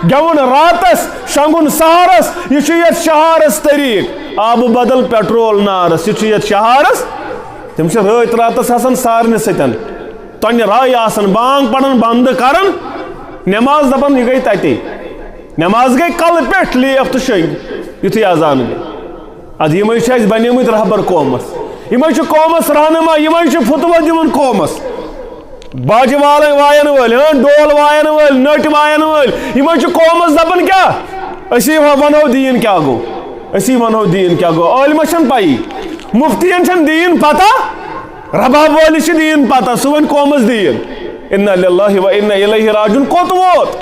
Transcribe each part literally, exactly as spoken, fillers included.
گٮ۪وُن راتس، شۄنٛگُن سحرس، یہِ چھُ یتھ شہارس طریٖق۔ آبہٕ بدل پیٹرول نارس، یہِ چھُ یتھ شہارس۔ تِم چھِ رٲتۍ راتس آسان سارنٕے سۭتۍ۔ تۄنہِ راے آسان، بانگ پران، بندٕ کران، نماز دپان، یہِ گٔے تتے۔ نماز گٔے کلہٕ پٮ۪ٹھ لیف تہٕ شٔنگۍ، یُتھُے اذان گوٚو۔ ادٕ یِمے چھِ اَسہِ بنیمٕتۍ رہبر قومس، یِمے چھِ قومس رہنما، یِمے چھِ فتوہ دِوان قومس۔ باجہِ والن وایَن وٲلۍ، ہاں، ڈول وایَن وٲلۍ، نٔٹۍ وایَن وٲلۍ، یِمَن چھُ قومَس دَپان کیٛاہ؟ أسی وَ-، وَنو دیٖن کیٛاہ گوٚو، أسی وَنو دیٖن کیٛاہ گوٚو۔ عٲلمَس چھَنہٕ پَیی، مُفتِیَن چھَنہٕ دیٖن پَتہ، رباب وٲلِس چھِ دیٖن پَتہ، سُہ وَنہِ قومَس دیٖن۔ انا للہ و انا الیہ راجعون۔ کوٚت ووت؟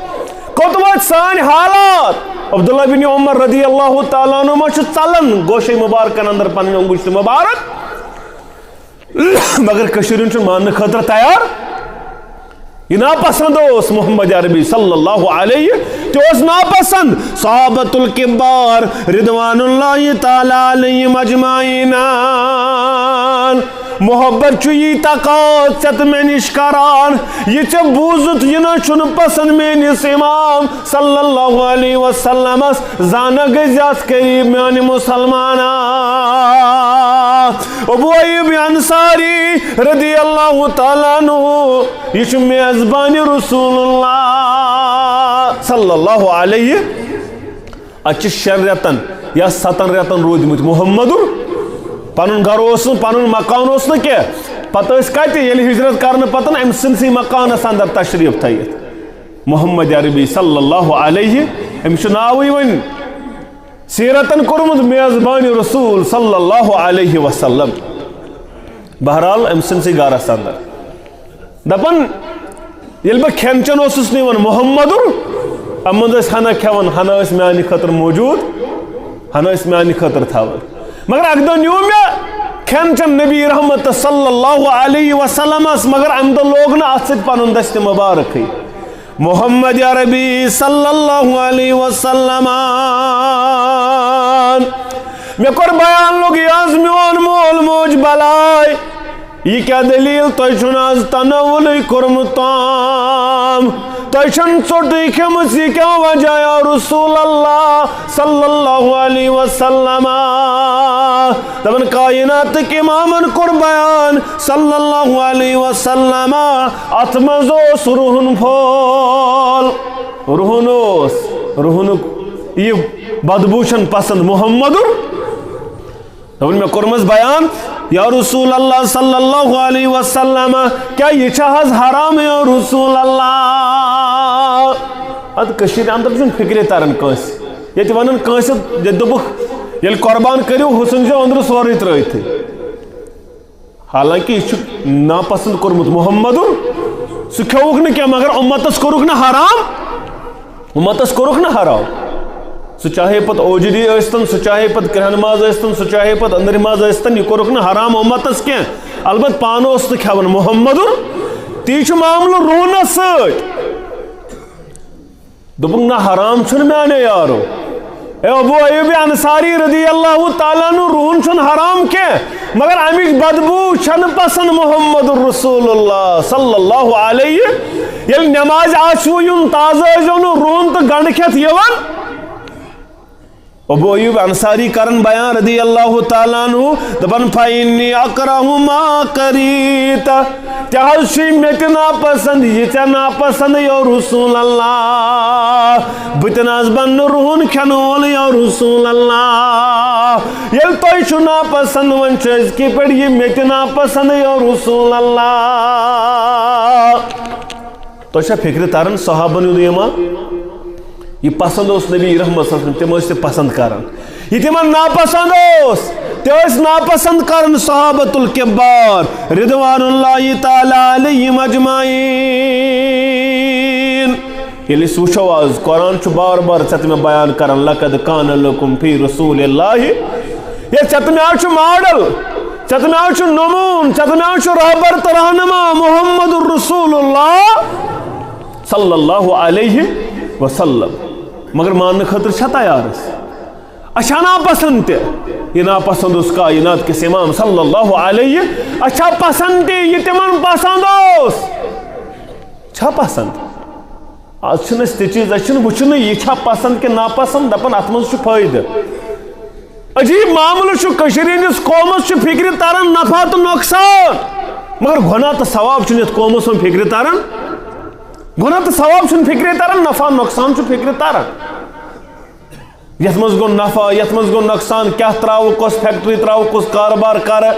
کوٚت وٲتۍ سٲنۍ حالات؟ عبداللہ بن عمر رضی اللہ تعالیٰ عنہما چھُ ژَلان گوشے مُبارکَن اندر پَنٕنۍ انگُشت مُبارک۔ مگر کٔشیٖرِ ہُنٛد چھُنہٕ ماننہٕ خٲطرٕ تیار۔ یہِ ناپسند اوس محمد عربی صلی اللہ علیہ، تہِ اوس ناپسند۔ صحابۃ الکبار رضوان اللہ تعالیٰ علیہم اجمعین۔ محبت چھُ یی تقاض ژےٚ تہٕ مےٚ نِش کران، یہِ ژےٚ بوٗزُتھ یہِ نہ چھُنہٕ پسند میٲنِس امام صلی اللہ علیہ وسلمس، زانہ گٔے زیادٕ قریب میانہِ مسلمانہ۔ ابو ایوب انصاری رضی اللہ تعالیٰ عنہ، یہِ چھُ میزبانِ رسول اللہ صلی اللہ علیہ۔ اتہِ چھِ شٮ۪ن رٮ۪تن یا ستن رٮ۪تن روٗدمٕتۍ محمدُر۔ پنُن گرٕ اوس نہٕ، پنُن مکان اوس نہٕ کینٛہہ۔ پتہٕ ٲسۍ کتہِ؟ ییٚلہِ ہجرت کرنہٕ پتہٕ امہِ سٕنٛدسٕے مکانس اندر تشریف تھٲیِتھ۔ محمد عربی صلی اللہ علیہ، أمِس چھُ ناوٕے وۄنۍ سیرتن کوٚرمُت میزبانِ رسول صلی اللہ علیہ وسلم۔ بہرحال، أمۍ سٕنٛدسٕے گرس اندر۔ دپان، ییٚلہِ بہٕ کھٮ۪ن چٮ۪ن اوسُس نِوان محمدُر، اَمہِ منٛز ٲسۍ ہنا کھٮ۪وان، ہنا ٲسۍ میانہِ خٲطرٕ موجود، ہنا ٲسۍ میانہِ خٲطرٕ تھاوان۔ مگر اکہِ دۄہ نیوٗ مےٚ کھٮ۪ن چٮ۪ن نبی رحمت صلی اللہ علیہ وسلمس، مگر اَمہِ دۄہ لوگ نہٕ اتھ سۭتۍ پنُن دستِ مبارکٕے۔ محمد عربی صلی اللہ علیہ وسلم۔ مےٚ کوٚر بیان، لوٚگ یہِ آز میون مول موج بلاے۔ یہِ کیٛاہ دٔلیٖل؟ تۄہہِ چھُنہٕ آز تناولٕے کوٚرمُت تام؟ تۄہہِ چھَنہٕ ژوٚٹٕے کھیٚمٕژ، یہِ کیٛاہ وجہ یا رسول اللہ صلی اللہ علیہ وسلم؟ دپان کائناتٕکۍ امامن کوٚر بیان صلی اللہ علیہ وسلم، اتھ منٛز اوس رُہُن پھول۔ رُہُن اوس، رُہُنُک یہِ بدبو چھَنہٕ پسند محمدُر۔ دوٚپُن، مےٚ کوٚرمس بیان، یا رسول اللہ صلی اللہ علیہ وسلم، کیٛاہ یہِ چھا حظ حرام یا رسول اللہ؟ ادٕ کٔشیٖرِ اندر چھُنہٕ فکرے تران کٲنٛسہِ۔ ییٚتہِ ونان کٲنٛسہِ، ییٚتہِ دوٚپُکھ، ییٚلہِ قربان کٔرِو، حُسن چھُ أنٛدرٕ سورُے ترٛٲوِتھٕے۔ حالانکہ یہِ چھُ ناپسند کوٚرمُت محمدُن۔ سُہ کھیوٚوُکھ نہٕ کینٛہہ، مگر اُمتس کوٚرُکھ نہٕ حرام۔ اُمتس کوٚرُکھ نہٕ حرام۔ سُہ چاہے پتہٕ اوجری ٲسۍتن، سُہ چاہے پتہٕ کرٛہن ماز ٲسۍتن، سُہ چاہے پتہٕ أنٛدرِ ماز ٲسۍتن، یہِ کوٚرُکھ نہٕ حرام اُمتس کینٛہہ۔ البتہ پانہٕ اوس نہٕ کھٮ۪وان محمدُن۔ تی چھُ معاملہٕ رُونس سۭتۍ۔ دوٚپُکھ، نہ، حرام چھُنہٕ میانیو یارو۔ اے ابو ایوب انصاری رضی اللہ تعالیٰ عنہ، رُہُن چھُنہٕ حرام کینٛہہ، مگر اَمِچ بدبو چھَنہٕ پسند محمد رسول اللہ صلی اللہ علیہ۔ ییٚلہِ نمازِ آسِوٕ یُن، تازٕ ٲسۍزیو نہٕ رُہُن تہٕ گنڈٕ کھٮ۪تھ یِوان۔ ابو ایوب انصاری کرن بیان رضی اللہ تعالیٰ عنہ، دپان، فإنی اکرہ ما کریت، تہِ حظ چھُے مےٚ تہِ ناپسند، یہِ ژےٚ ناپسند، یا رسول اللہ۔ بہٕ تہِ نہ حظ بنہٕ نہٕ رُہُن کھٮ۪نہٕ وول، یا رسول اللہ۔ ییٚلہِ تۄہہِ چھُ ناپسند، وۄنۍ چھُ أزکہِ پٮ۪ٹھ یہِ مےٚ تہِ ناپسند، یا رسول اللہ۔ تۄہہِ چھا فکرِ تران صحابن ہُنٛد ایمان؟ یہِ پسند اوس نبی رحمت صلی اللہ علیہ وسلم، تِم ٲسۍ تہِ پسند کران۔ یہِ تِمن ناپسند اوس، تہِ ٲسۍ ناپسند کران صحابۃ الکبار رضوان اللہ تعالیٰ علیہم اجمعین۔ ییٚلہِ أسۍ وٕچھو آز، قرآن چھُ بار بار ژےٚ تہٕ مےٚ بیان کران، لقد کان لکم فی رسول اللہ، ہے، ژےٚ تہٕ مےٚ چھُ ماڈل، ژےٚ تہٕ مےٚ چھُ نموٗن، ژےٚ تہٕ مےٚ چھُ رہبر تہٕ رہنما محمد رسول اللہ صلی اللہ علیہ وسلم۔ مگر ماننہٕ خٲطرٕ چھا تیار أسۍ؟ اچھا ناپسند تہِ، یہِ ناپسند اوس کائنات کِس امام صلی اللہ علیہ، اچھا پسند تہِ، یہِ تِمن پسند اوس۔ چھا پسند؟ آز چھِنہٕ أسۍ تہِ چیٖز، أسۍ چھِنہٕ وٕچھنٕے یہِ چھا پسنٛد کِنہٕ ناپسنٛد، دَپان اَتھ منٛز چھُ فٲیدٕ۔ عجیٖب معاملہٕ چھُ، کٔشیٖرِ ہِنٛدِس قومَس چھُ فِکرِ تَران نفع تہٕ نۄقصان، مگر گۄناہ تہٕ ثواب چھُنہٕ یَتھ قومَس منٛز فِکرِ تَران۔ گۄناہ تہٕ ثواب چھُنہٕ فِکرِ تَران، نفع نۄقصان چھُ فِکرِ تَران۔ یَتھ منٛز گوٚو نفع، یَتھ منٛز گوٚو نۄقصان، کیٛاہ ترٛاوٕ، کۄس فیکٹری ترٛاوٕ، کُس کاربار کَرٕ،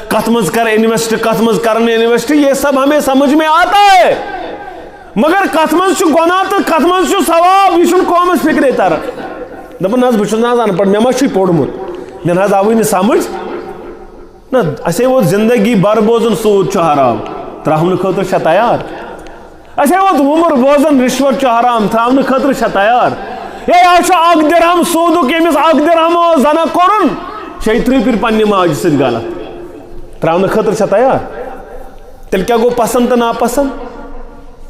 کَتھ منٛز کَرٕ انویسٹ، کَتھ منٛز کَرٕ نہٕ انویسٹ، یہ سب ہمیں سمجھ میں آتا ہے۔ مگر کَتھ منٛز چھُ گۄناہ تہٕ کَتھ منٛز چھُ ثواب، یہِ چھُنہٕ قومَس فِکرے تَران۔ دَپان، "نہ حظ، بہٕ چھُس نہٕ حظ اَن پَڑھ، مےٚ ما چھُے پوٚرمُت؟" مےٚ نہ حظ آوٕے نہٕ سمجھ۔ نہ، اَسے ووت زندگی بھر بوزُن سوٗد چھُ حرام، ترٛاونہٕ خٲطرٕ چھا تیار؟ اَسے ووت وُمُر بوزان رِشوت چھُ حرام، ترٛاونہٕ خٲطرٕ چھا تیار؟ ہے، آز چھُ اَکھ درہم سوٗدُک، ییٚمِس اَکھ درہم اوس زَنہ کوٚرُن، شیٚیہِ ترٕٛہ پھِرِ پننہِ ماجہِ سۭتۍ غلط، ترٛاونہٕ خٲطرٕ چھا تیار؟ تیٚلہِ کیٛاہ گوٚو پسنٛد تہٕ ناپسنٛد؟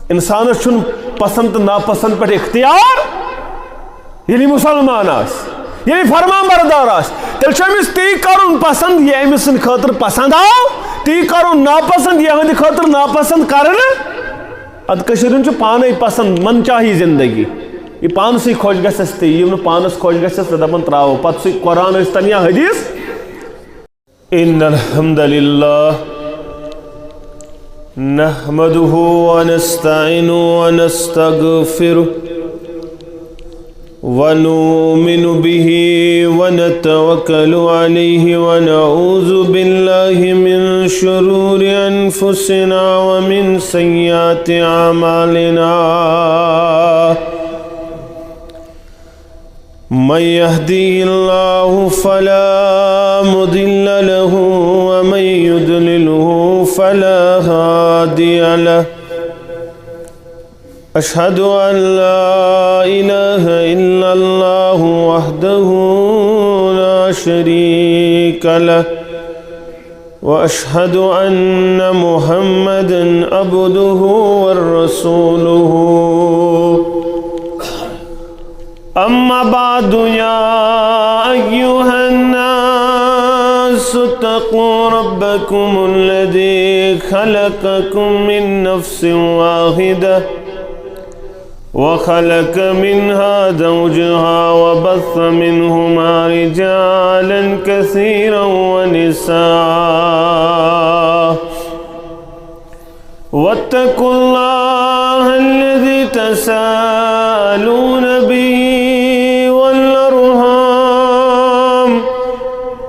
اِنسانَس چھُنہٕ پسنٛد تہٕ ناپسنٛد پٮ۪ٹھ اختیار۔ ییٚلہِ یہِ مُسلمان آسہِ، ییٚلہِ یہِ فرمان بردار آسہِ، تیٚلہِ چھُ أمِس تی کَرُن پسنٛد، یہِ أمِس سٕنٛدِ خٲطرٕ پسنٛد آو، تی کَرُن ناپسنٛد، یِہٕنٛدِ خٲطرٕ ناپسنٛد کَرنہٕ۔ اَدٕ کٔشیٖرِ ہُنٛد چھُ پانَے پسنٛد، من چاہی زندگی۔ یہِ پانسٕے خۄش گژھٮ۪س تی، یِم نہٕ پانَس خۄش گژھٮ۪س تہٕ دَپان ترٛاوو، پَتہٕ سُے قرآن ٲسۍتَن یا حدیث۔ إن الحمد لله نحمده ونستعينه ونستغفره ونؤمن به ونتوكل عليه ونعوذ بالله من شرور أنفسنا ومن سيئات أعمالنا. من يهده الله فلا مضل له ومن يضلله فلا هادي له. أشهد أن لا إله إلا الله وحده لا شريك له، وأشهد أن محمدا عبده ورسوله. أما بعد، يا أيها الناس اتقوا ربكم الذي خلقكم من نفس واحدة وخلق منها زوجها وبث منهما رجالا كثيرا ونساء، واتقوا الله الذي تساءلون به والأرحام،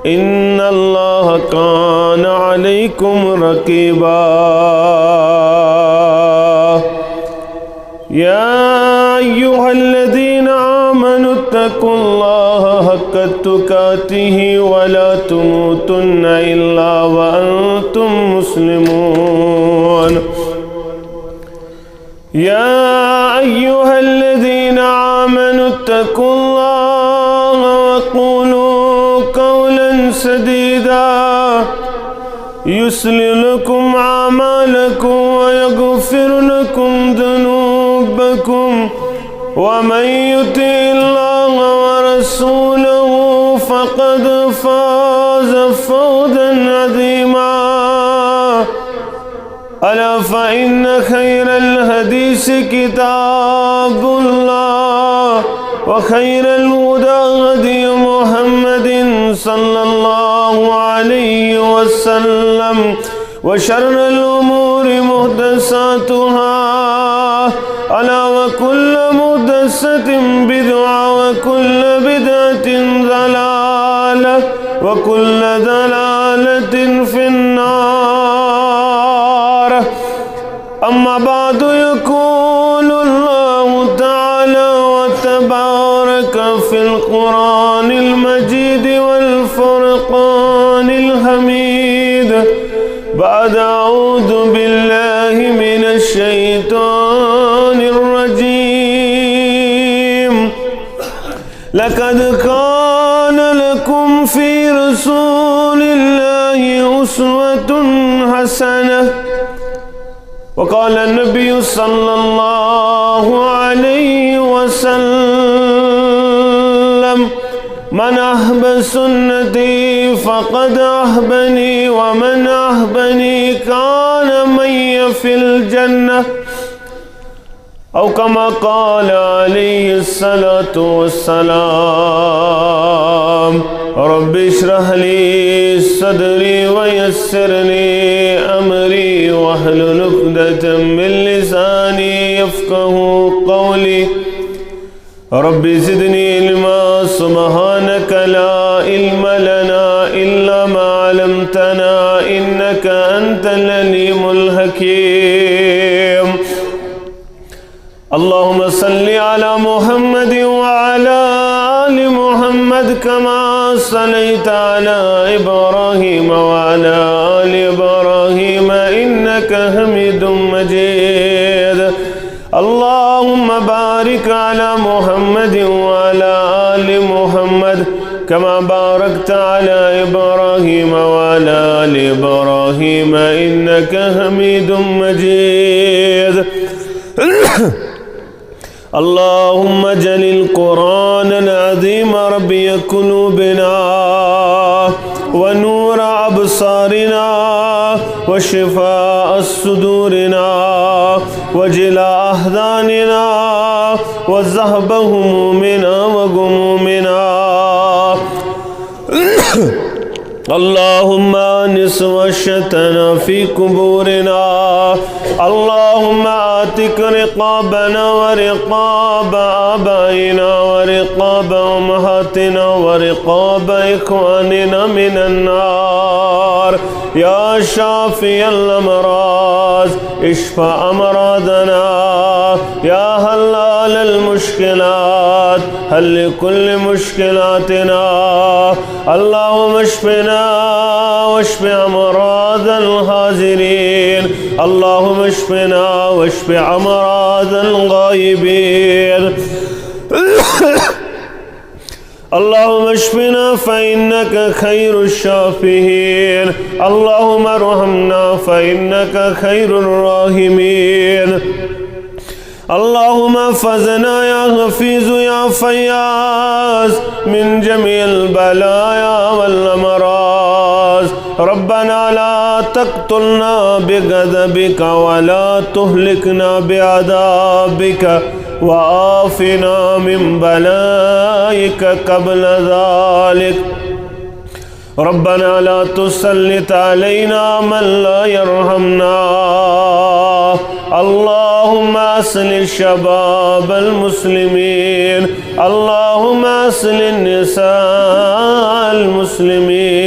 إن الله كان عليكم رقيبا. يا أيها الذين آمنوا اتقوا الله حق تقاته ولا تموتن إلا وأنتم مسلمون. يا أيها الذين آمنوا اتقوا الله وقولوا قولا سديدا، يصلح لكم أعمالكم ويغفر لكم ذنوبكم، ومن يطع الله ورسوله فقد فاز فوزا عظيما. ألا فإن خير الحديث كتاب الله، وخير الهدى هدي محمد صلى الله عليه وسلم، وشر الأمور محدثاتها، ألا وكل محدثة بدعة، وكل بدعة ضلالة، وكل ضلالة في النار. أما بعد، يقول الله تعالى وتبارك في القرآن المجيد والفرقان الحميد، بعد أعوذ بالله من الشيطان الرجيم. لقد كان لكم في رسول الله أسوة حسنة. وقال النبي صلى الله عليه وسلم: من أحب سنتي فقد أحبني، ومن أحبني كان معي في الجنة. أو كما قال عليه الصلاة والسلام. رب اشرح لي صدري ويسر لي أمري واحلل عقدة من لساني يفقه قولي. رب زدني علما. سبحانك لا علم لنا إلا ما علمتنا إنك أنت العليم الحكيم. اللهم صل على محمد وعلى آل محمد كما صليت على إبراهيم وعلى آل إبراهيم إنك حميد مجيد. اللهم بارك على محمد وعلى آل محمد كما باركت على إبراهيم وعلى آل إبراهيم إنك حميد مجيد. اللهم اجعل القرآن العظيم ربيع قلوبنا ونور أبصارنا وشفاء صدورنا وجلاء أحزاننا وذهب همومنا وغمومنا. اللهم آنس وحشتنا في قبورنا. اللهم اعتق رقابنا ورقاب آبائنا ورقاب أمهاتنا ورقاب إخواننا من النار. يا شافي الأمراض، اشف أمراضنا. يا حلال المشكلات، حل كل مشكلاتنا. اللهم اشفنا واشف أمراض الحاضرين. اللهم اشفنا واشف أمراض الغائبين. اللهم اشفنا فإنك خير الشافين. اللهم ارحمنا فإنك خير الراحمين. اللهم احفظنا يا حفيظ يا فياض من جميع البلايا والأمراض. ربنا لا تقتلنا بغضبك ولا تهلكنا بعذابك وعافنا من بلائك قبل ذلك. ربنا لا تسلط علينا من لا يرحمنا. اللهم أصلح شباب المسلمين. اللهم أصلح نساء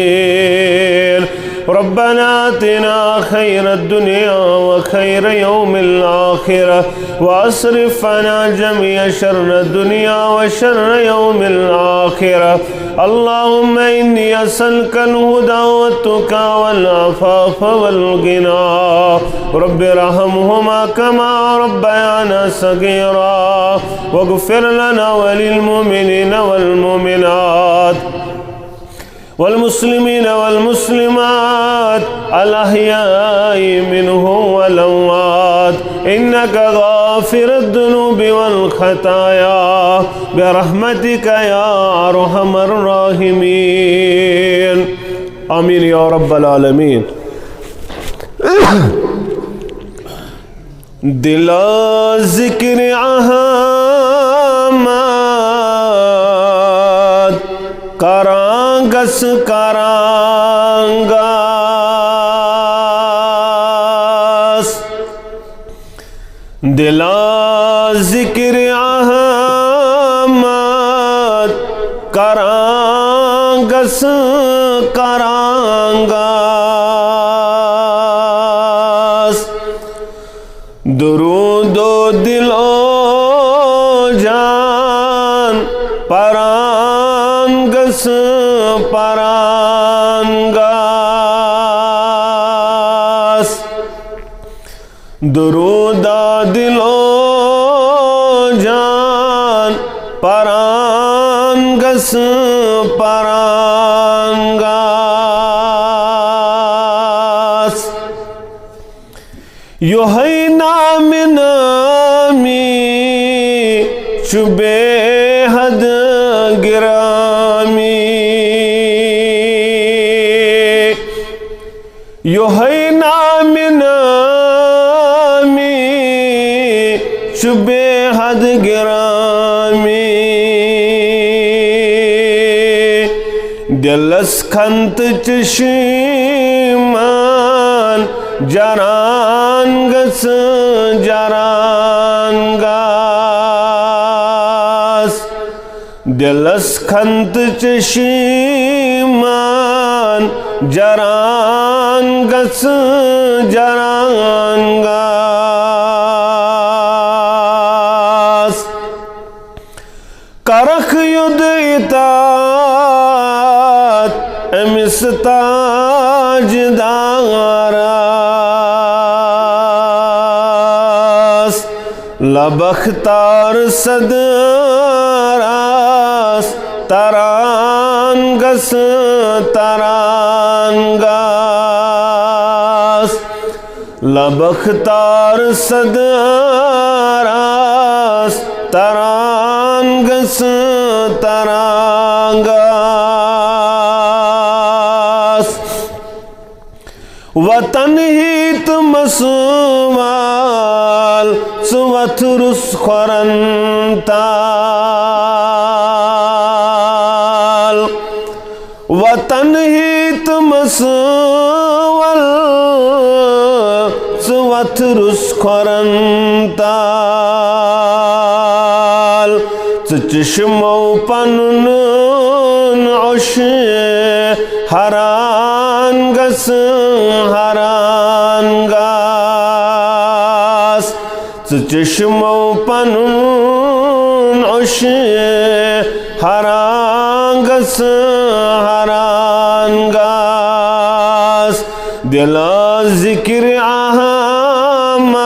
المسلمين. ربنا آتنا خير الدنيا وخير يوم الآخرة، واصرف عنا جميع شر الدنيا وشر يوم الآخرة. اللهم إني أسألك الهدى والتقى والعفاف والغنى. رب ارحمهما كما ربيانا صغيرا. واغفر لنا وللمؤمنين والمؤمنات والمسلمين والمسلمات الأحياء منهم والأموات إنك غافر الذنوب والخطايا برحمتك يا أرحم الراحمين. آمين يا رب العالمين. دلا ذکر احمد کران گس کران گس. دلا ذکر احمد کران گس کران گس. درود و دل و جان پران گس پران گس. درود دل و جان پران گس پران گس. یوہے نام نامی چھ بے حد گرامی. یوہے نام نامی چھ بے دِلس کھنٛتہٕ چشیٖمان جران گژھٕ جران گاس۔ دِلس کھنٛتہٕ چشیٖمان جران گژھٕ جران گاس۔ کرکھ یُد اطاعت أمِس تاجدارس۔ لبخ تار صدرس تران گژھٕ تران گاس۔ لبخ تار صدرس تران گژھٕ تران گاس۔ وطن ہیت مسوال ژٕ وتھرُس کھۄرن تال۔ وطن ہیت مسوال ژٕ وتھرُس کھۄرن تال۔ ژٕ چشمو پنُن اوش حران گژھٕ حران گاس۔ ژٕ چشمو پنُن اوش حران گژھٕ حران گاس۔ دِلا ذکر احمد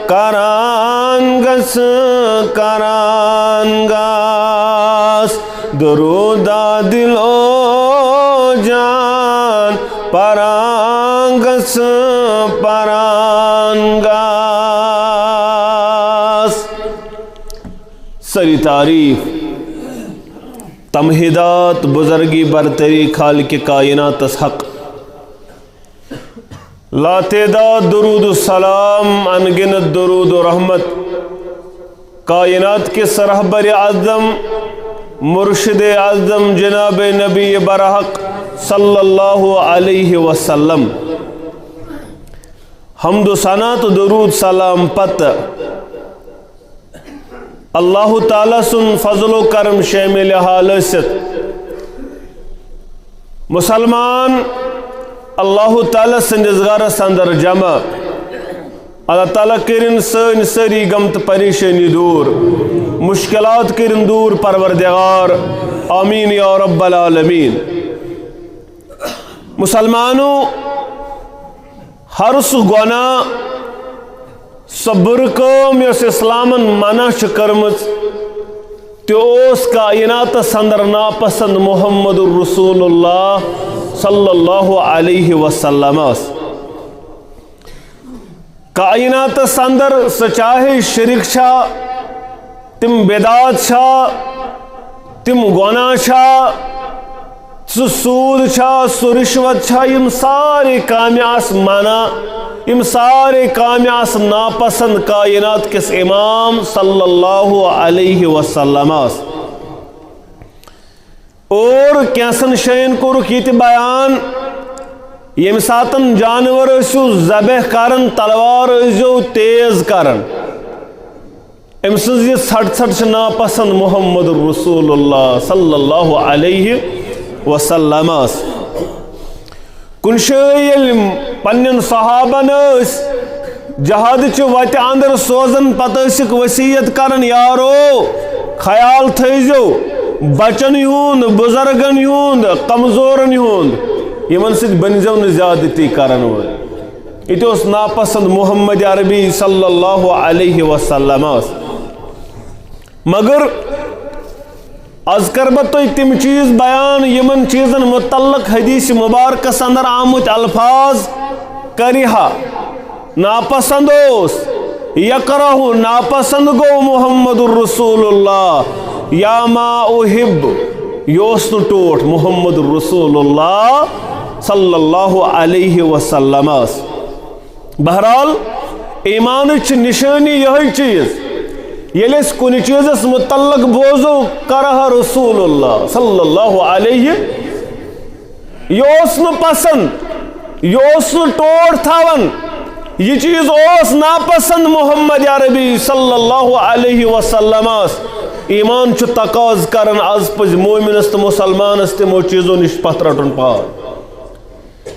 کران گژھٕ کران گاس۔ درود دِلو جان پران گژھٕ پران گاس۔ سٲری تعریٖف، تمہیدات، بزرگی، برتری خالق کائناتس حق۔ لاتعداد درود و سلام، ان گنت درود و رحمت کائنات کس رہبر اعظم، مرشد اعظم جناب نبی برحق صلی اللہ علیہ وسلم۔ حمد و ثنا تہٕ درود سلام پتہٕ اللہ تعالیٰ سُنٛد فضل و کرم شامل حال ٲسِتھ، مسلمان اللہ تعالیٰ سٕنٛدِس گرس اندر جمع۔ اللہ تعالیٰ کٔرِن سٲنۍ سٲری غم تہٕ پریشٲنی دوٗر، مشکلات کٔرِن دوٗر پروردگار، آمین یا رب العالمین۔ مسلمانو، ہر سُہ گۄناہ، سۄ بُرٕ کٲم یۄس اسلامن منع چھِ کٔرمٕژ، تہِ اوس کائناتس اندر ناپسند محمد رسول اللہ صلی اللہ علیہ وسلمس۔ کائناتس اندر سۄ چاہے شرک چھا، تِم بدعات چھا، تِم گۄناہ چھا، سُہ سوٗد چھا، سُہ رشوت چھا، یِم سارے کامہِ آسہٕ منع، یِم سارے کامہِ آسہٕ ناپسند کائنات کِس امام صلی اللہ علیہ وسلمس۔ اور کینٛژن جاین کوٚرُکھ یہِ تہِ بیان، ییٚمہِ ساتن جانور ٲسِو ذبح کران، تلوار ٲسۍزیو تیز کران۔ أمۍ سٕنٛز یہِ ژھٹھ ژھٹھ چھِ ناپسند محمد رسول اللہ صلی اللہ علیہ وسلمس۔ کُنہِ جایہِ ییٚلہِ پننٮ۪ن صحابن ٲسۍ جہادٕچہِ وتہِ اندر سوزان، پتہٕ ٲسِکھ وصیت کران، یارو، خیال تھٲیزیو بچن ہُنٛد، بزرگن ہُنٛد، کمزورن ہُنٛد، یِمن سۭتۍ بٔنزیو نہٕ زیادتی کرن وٲلۍ۔ یہِ تہِ اوس ناپسند محمد عربی صلی اللہ علیہ وسلمس۔ مگر از کرٕ بہٕ تۄہہِ تِم چیٖز بیان، یِمن چیٖزن متعلق حدیث مبارکس اندر آمٕتۍ الفاظ کریہہ ناپسند اوس، یکرہ، ناپسند گوٚو محمد رسول اللہ، یا ما احب، یہِ اوس نہٕ ٹوٹھ محمد رسول اللہ صلی اللہ علیہ وسلمس۔ بہرحال، ایمانٕچ چھِ نشٲنی یِہوٚے چیٖز۔ ییٚلہِ أسۍ کُنہِ چیٖزس مُتعلق بوزو، کرہ رسول اللہ صلی اللہ علیہ، یہِ اوس نہٕ پسند، یہِ اوس نہٕ ٹوٹھ تھاوان، یہِ چیٖز اوس ناپسند محمد عربی صلی اللہ علیہ وسلمس۔ ایمان چھُ تقاض کران، از پزِ مومنس تہٕ مسلمانس تِمو چیٖزو نِش پتھ رٹُن پاو۔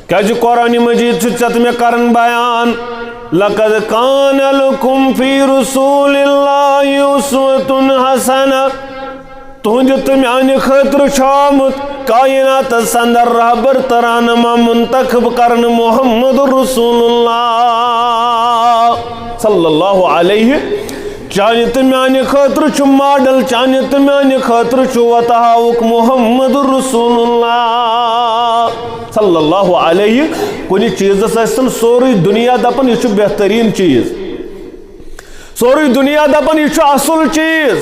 کیازِ قرآن مجید چھُ ژےٚ تہٕ مےٚ کران بیان، "لقد کان لکم فی رسول اللہ اسوۃ حسنہ"۔ تُہنٛدِ تہٕ میانہِ خٲطرٕ چھُ آمُت کائناتس اندر رہبر تہٕ رہنما منتخب کرنہٕ محمد رسول اللہ صلی اللہ علیہ۔ چانہِ تہٕ میانہِ خٲطرٕ چھُ ماڈل، چانہِ تہٕ میانہِ خٲطرٕ چھُ وتہٕ ہاوُک محمد رسول اللہ صلی اللہ علیہ۔ کُنہِ چیٖزس ٲسۍتن سورُے دُنیا دپان، یہِ چھُ بہتریٖن چیٖز، سورُے دُنیا دپان، یہِ چھُ اصل چیٖز،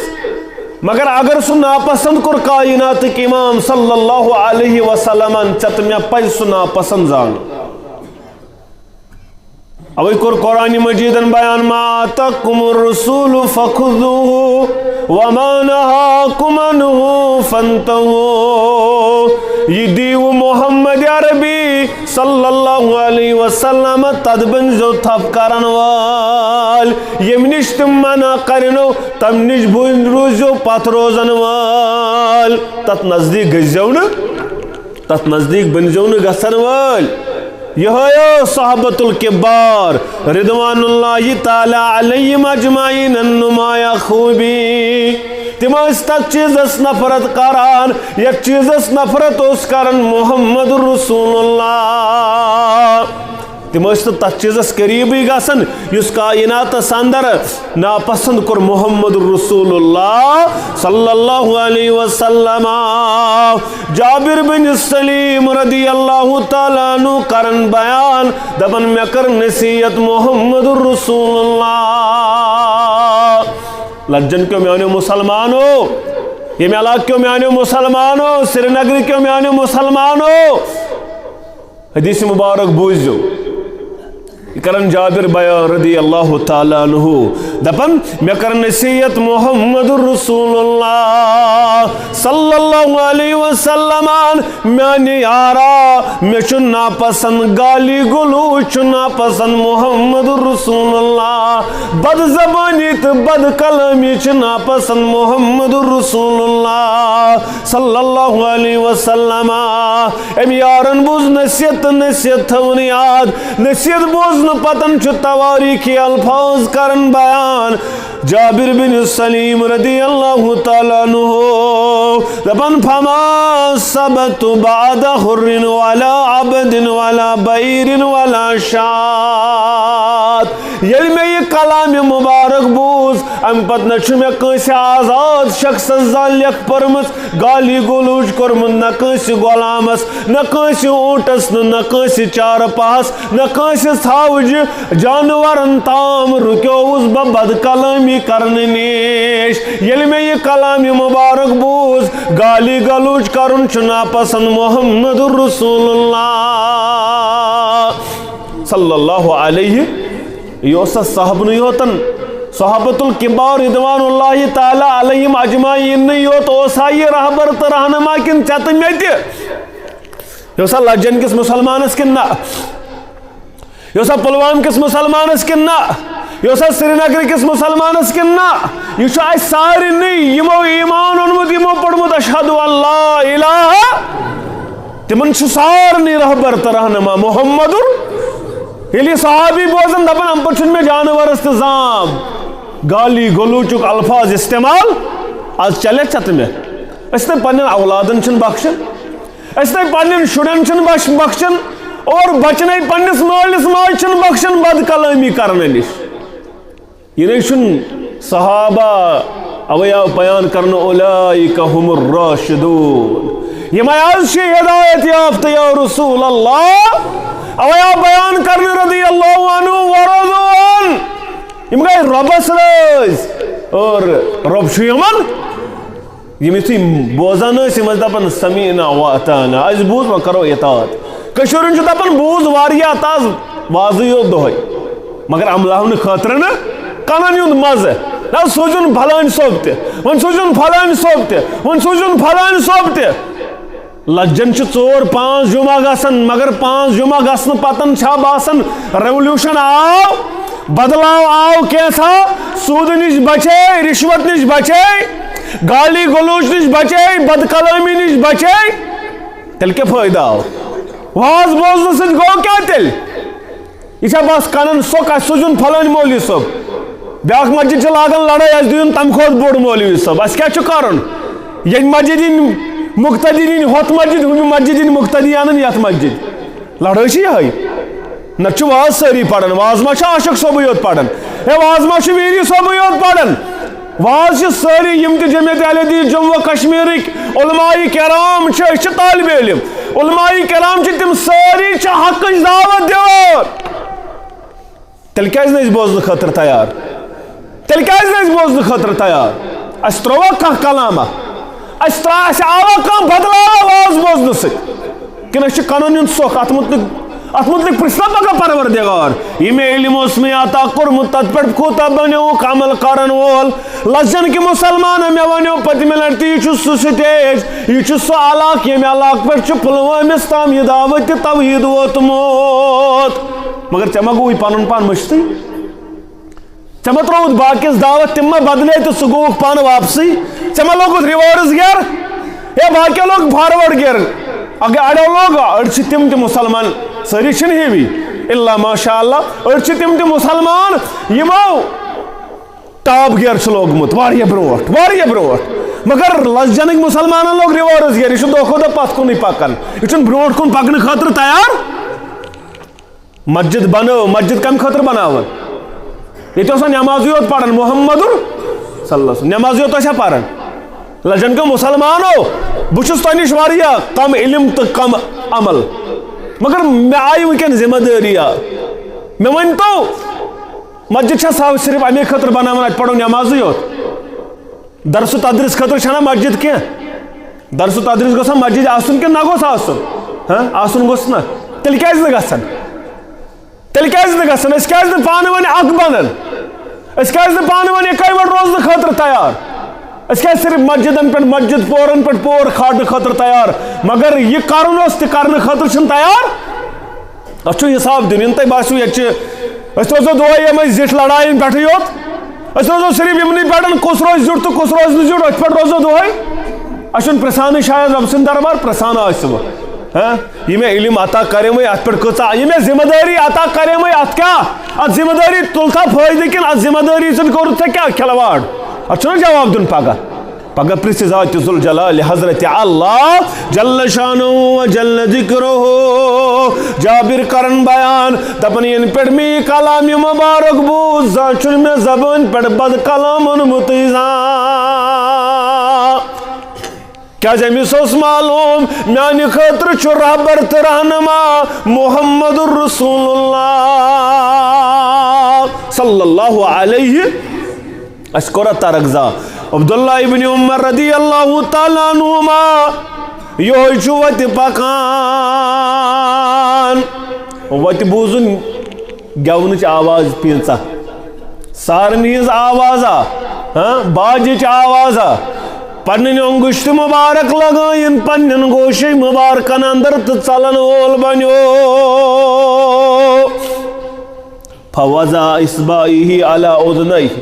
مگر اگر سُہ ناپسند کوٚر کائناتٕکۍ امام صلی اللہ علیہ وسلمن، ژےٚ تہٕ مےٚ پزِ سُہ ناپسند زانُن۔ اوے کوٚر قرآن مجیدن بیان، "ما آتاکم الرسول فخذوہ وما نہاکم عنہ فانتہوا"۔ یہِ دیٖوٕ محمد عربی صلی اللہ علیہ وسلم، تتھ بٔنزیو تھپھ کرن وٲلۍ، ییٚمہِ نِش تِم منع کرنو، تمہِ نِش بٔنۍ روٗزیو پتھ روزن وٲلۍ، تتھ نزدیٖک گٔژھزیو نہٕ، تتھ نزدیٖک بٔنزیو نہٕ گژھن وٲلۍ۔ یہے ٲس صحابۃ الکبار رضوان اللہ تعالی علیہم اجمعین نمایاں خوبی۔ تِم ٲسۍ تتھ چیٖزس نفرت کران، یتھ چیٖزس نفرت اوس کران محمد رسول اللہ۔ تِم ٲسۍ نہٕ تتھ چیٖزس قریبٕے گژھان یُس کائناتس اندر ناپسند کوٚر محمد رسول اللہ صلی اللہ علیہ وسلم۔ جابر بن سلیم رضی اللہ تعالیٰ عنہ کرن بیان، دپن، مےٚ کٔر نصیحت محمد رسول اللہ۔ لجن کیو میانیو مسلمانو، ییٚمہِ علاقہٕ کیو میانیو مسلمانو، سرینگر کیو میانیو مسلمانو، حدیث مبارک بوٗزِو۔ یہِ کرن جابر بیان رضی اللہ تعالیٰ عنہ، دپن، مےٚ کٔر نصیحت محمد رسول اللہ صلی اللہ علیہ وسلمن، میانہِ یارا، مےٚ چھُ ناپسند، گالی گلوچ چھُ ناپسند محمد رسول اللہ، بد زبانی تہٕ بد کلامی چھِ ناپسند محمد رسول اللہ صلی اللہ علیہ وسلم۔ أمۍ یارن بوٗز نصیحت تہٕ نصیحت تھٲوٕن یاد۔ نصیحت بوزنہٕ پتن چھُ توٲریٖخی الفاظ کران بیان۔ جابر بن سلیم رضی اللہ تعالیٰ عنہ دپان، فما صبت بعد حر ولا عبد ولا بعیر ولا شاة۔ ییٚلہِ مےٚ یہِ کلام مبارک بوٗز، امہِ پتہٕ نہ چھُ مےٚ کٲنٛسہِ آزاد شخصس زانٛہہ لیکھ پٔرمٕژ، گالی گلوچ کوٚرمُت، نہ کٲنٛسہِ غلامس، نہ کٲنٛسہِ اوٗنٹس، نہ، نہ کٲنٛسہِ چارپاہس، نہ کٲنٛسہِ ژھاوجہِ جانورن تام رُکیووُس بہٕ بد کلٲمی کرنہٕ نِش۔ ییٚلہِ مےٚ یہِ کلام مبارک بوٗز، گالی گلوچ کرُن چھُ ناپسند محمد رسول اللہ صلی اللہ علیہ۔ یہِ اوس صحابنٕے یوتن، صحابۃ الکبار رضوان اللہ تعالیٰ علیہم اجمعین نٕے یوت اوسا یہِ رہبر تہٕ رہنما کِنہٕ ژےٚ تہٕ مےٚ تہِ؟ یہِ اوسا لجن کِس مسلمانس کِنہٕ نہ؟ یہِ اوسا پلوام کِس مسلمانس کِنہٕ نہ؟ یہِ اوسا سرینگر کِس مسلمانس کِنہٕ نہ؟ یہِ چھُ اسہِ سارنٕے، یِمو ایمان اوٚنمُت، یِمو پوٚرمُت اشہد ان لا الہ۔ تِمن چھُ سارنٕے رہبر تہٕ رہنما محمد۔ ییٚلہِ یہِ صحابی بوزان، دپان، امہِ پتہٕ چھُنہٕ مےٚ جانورس تہِ زام گالی گلوچُک الفاظ استعمال۔ از چلے ژےٚ تہٕ مےٚ؟ أسۍ نہٕ پننٮ۪ن اولادن چھِنہٕ بخشان، أسۍ نَے پننٮ۪ن شُرٮ۪ن چھِنہٕ بخش-، بخشان، اور بچہٕ نَے پننِس مٲلِس ماجہِ چھِنہٕ بخشان بد کلٲمی کرنہٕ نِش۔ یہِ نَے چھُنہٕ صحابہ، اوے آو بیان کرنہٕ، اولئک هم الراشدون، یِمے آز چھِ ہدایت یافتہٕ یا رسول اللہ۔ اوے آو بیان کرنہٕ رضی اللہ عنہ ورضوا عنہ، یِم گٔے رۄبس رٲضۍ اور رۄب چھُ یِمن یِم یُتھُے بوزان ٲسۍ، یِم ٲسۍ دَپان، "سمعنا واطعنا"، اَسہِ بوٗز، وۄنۍ کَرو اطاعت۔ کٔشیٖرِ ہُنٛد چھُ دَپان، "بوٗز واریاہ، تہٕ از وازٕے یوت دۄہَے، مگر عملاونہٕ خٲطرٕ نہٕ، کَنَن ہُنٛد مَزٕ۔" نہ سوٗزِن فلٲنۍ صٲب تہِ، وۄنۍ سوٗزِن فلٲنۍ صٲب تہِ، وۄنۍ سوٗزِن فلٲنۍ صٲب تہِ۔ لجن چھِ ژور پانٛژھ جمعہ گژھان، مگر پانٛژھ جمعہ گژھنہٕ پتن چھا باسان ریولوشن آو، بدلاو آو کینٛژھا؟ سوٗدٕ نِش بچے، رشوت نِش بچے، گالی گلوچ نِش بچے، بد کلٲمی نِش بچے، تیٚلہِ کیٛاہ فٲیدٕ آو؟ واز بوزنہٕ سۭتۍ گوٚو کیٛاہ تیٚلہِ؟ یہِ چھا بس کنن سۄکھ، اسہِ سوٗزِن فلٲنۍ مولوی صٲب؟ بیاکھ مسجد چھِ لاگان لڑٲے، اسہِ دِیِن تمہِ کھۄتہٕ بوٚڑ مولوی صٲب، اسہِ کیٛاہ چھُ کرُن؟ ییٚمہِ مسجد ہٕنٛدۍ مقتدی نِنۍ ہۄتھ مسجد، ہُمہِ مسجد ہٕنٛدۍ مقتدی انن یتھ مسجد۔ لڑٲے چھِ یِہے۔ نتہٕ چھُ واز سٲری پران، واز ما چھُ عاشق صٲبٕے یوت پران؟ ہے، واز ما چھُ ویری صٲبٕے یوت پران؟ واز چھِ سٲری، یِم تہِ جمعیت اہل حدیث جموں و کشمیرٕکۍ علماء کرام چھِ، أسۍ چھِ طالب علم۔ علماء کرام چھِ، تِم سٲری چھِ حقٕچ دعوت دِوان۔ تیٚلہِ کیٛازِ نہٕ أسۍ بوزنہٕ خٲطرٕ تیار؟ تیٚلہِ کیٛازِ نہٕ أسۍ بوزنہٕ خٲطرٕ تیار؟ اَسہِ ترٛووا کانٛہہ کلامہ؟ اَسہِ ترٛا-، اَسہِ آوا کانٛہہ بدلاوا واز بوزنہٕ سۭتۍ؟ کِنہٕ أسۍ چھِ کَنن ہُنٛد سۄکھ؟ اَتھ مُتعلِق، اَتھ مُتعلِق پرٛژھنا پگاہ پروردگار، یہِ مےٚ علم اوس مےٚ عطا کوٚرمُت، تَتھ پٮ۪ٹھ کوٗتاہ بنیووُکھ عمل کرن وول؟ لَجَن کہِ مُسلمان، مےٚ وَنیو پٔتمہِ لَٹہِ تہِ، یہِ چھُ سُہ سٹیج، یہِ چھُ سُہ علاقہٕ، ییٚمہِ علاقہٕ پٮ۪ٹھ چھُ پُلوٲمِس تام یہِ دعوت تہِ توحیٖد ووتمُت۔ مگر ژےٚ ما گوٚوُے پنُن پان مٔشتٕے؟ ژےٚ ما ترٛووُتھ باقیَس دعوت، تِم ما بدلے تہٕ ژٕ گوٚوُکھ پانہٕ واپسٕے؟ ژےٚ ما لوگُتھ reverse gear؟ یا باقیو لوگ forward gear؟ اگر اڑیو لوگ، أڑۍ چھِ تِم تہِ مُسلمان، سٲری چھِنہٕ ہِوی، الا ماشاء اللہ، أڑۍ چھِ تِم تہِ مُسلمان یِمو top gear چھُ لوگمُت واریاہ برونٛٹھ، واریاہ برونٛٹھ۔ مگر لَجَنٕکۍ مُسلمانن لوگ reverse gear، یہِ چھُ دۄہ کھۄتہٕ دۄہ پتھ کُنٕے پکان، یہِ چھُنہٕ برونٛٹھ کُن پکنہٕ خٲطرٕ تیار۔ مسجد بنٲو، مسجد کمہِ خٲطرٕ بناوان؟ ییٚتہِ اوس نہٕ نمازٕے یوت پران، محمد صلی اللہ علیہ وسلم نمازٕے یوت ٲسیا پران؟ لَجَن کیو مُسلمانو، بہٕ چھُس تۄہہِ نِش واریاہ کم علم تہٕ کم عمل، مگر مےٚ آیہِ وٕنکیٚن ذمہ دٲری۔ آ، مےٚ ؤنۍ تو، مسجد چھا صاحب صرف امے خٲطرٕ بناوان، اتہِ پرو نمازٕے یوت؟ درس و تدریس خٲطرٕ چھنا مسجد کینٛہہ؟ درس و تدریس گوٚژھا مسجد آسُن کِنہٕ نہ گوٚژھ آسُن؟ ہاں، آسُن گوٚژھ نہ؟ تیٚلہِ کیازِ نہٕ گژھان؟ تیٚلہِ کیازِ نہٕ گژھان؟ أسۍ کیازِ نہٕ پانہٕ ؤنۍ اکھ بنان؟ أسۍ کیازِ نہٕ پانہٕ ؤنۍ یِکوَٹہٕ روزنہٕ خٲطرٕ تیار؟ أسۍ کیازِ صرف مسجدن پٮ۪ٹھ، مسجد پورن پٮ۪ٹھ پور کھالنہٕ خٲطرٕ تیار، مگر یہِ کرُن اوس تہِ کرنہٕ خٲطرٕ چھِنہٕ تیار؟ اتھ چھُ حساب دیُن۔ یِنہٕ تۄہہِ باسیو ییٚتہِ چھِ، أسۍ روزو دۄہے یِمے زِٹھۍ لڑاین پٮ۪ٹھٕے یوت، أسۍ روزو صرف یِمنٕے پٮ۪ٹھ، کُس روزِ زیُٹھ تہٕ کُس روزِ نہٕ زیُٹھ، أتھۍ پٮ۪ٹھ روزو دۄہے۔ اَسہِ چھُنہٕ پرژھانٕے شاید رۄب سُنٛد دربار، پرژھان آسہِ وۄنۍ۔ ہاں؟ یہِ مےٚ علم عطا کریمٕے، اتھ پٮ۪ٹھ کۭژاہ، یہِ مےٚ ذمہ دٲری عطا کریمٕے، اتھ کیٛاہ؟ اتھ ذمہ دٲری تُل تھا فٲیدٕ کِنہٕ اتھ ذمہ دٲری سۭتۍ کوٚرُتھ ژےٚ کیٛاہ کھلواڑ؟ اتھ چھُنہ جواب دیُن پگاہ۔ پگاہ پرژھِ ذات ذوالجلال حضرت اللہ جل شانہ و جل ذکرہ۔ جابر کرن بیان، دپان، ینہٕ پٮ۪ٹھ مےٚ یہِ کلام مبارک بوٗز، زانٛہہ چھُنہٕ مےٚ زبٲنۍ پٮ۪ٹھ بد کلام اوٚنمُتٕے زانٛہہ۔ کیازِ أمِس اوس معلوم، میانہِ خٲطرٕ چھُ رہبر تہٕ رہنما محمد رسول اللہ صلی اللہ علیہ۔ اسہِ کوٚر اتھ ترک زا۔ عبداللہ ابن عمر رضی اللہ تعالیٰ عنہما یہوے چھُ وتہِ پکان۔ وتہِ بوٗزُن گٮ۪ونٕچ آواز پیٖژاہ، سارنٕے ہٕنٛز آوازا، ہاں، باجٕچ آوازا۔ پنٕنۍ انگشت مبارک لگٲیِن پننٮ۪ن گوشے مبارکن اندر تہٕ ژلن وول بنیو۔ فوضع اصبعیہ علی اذنیہ،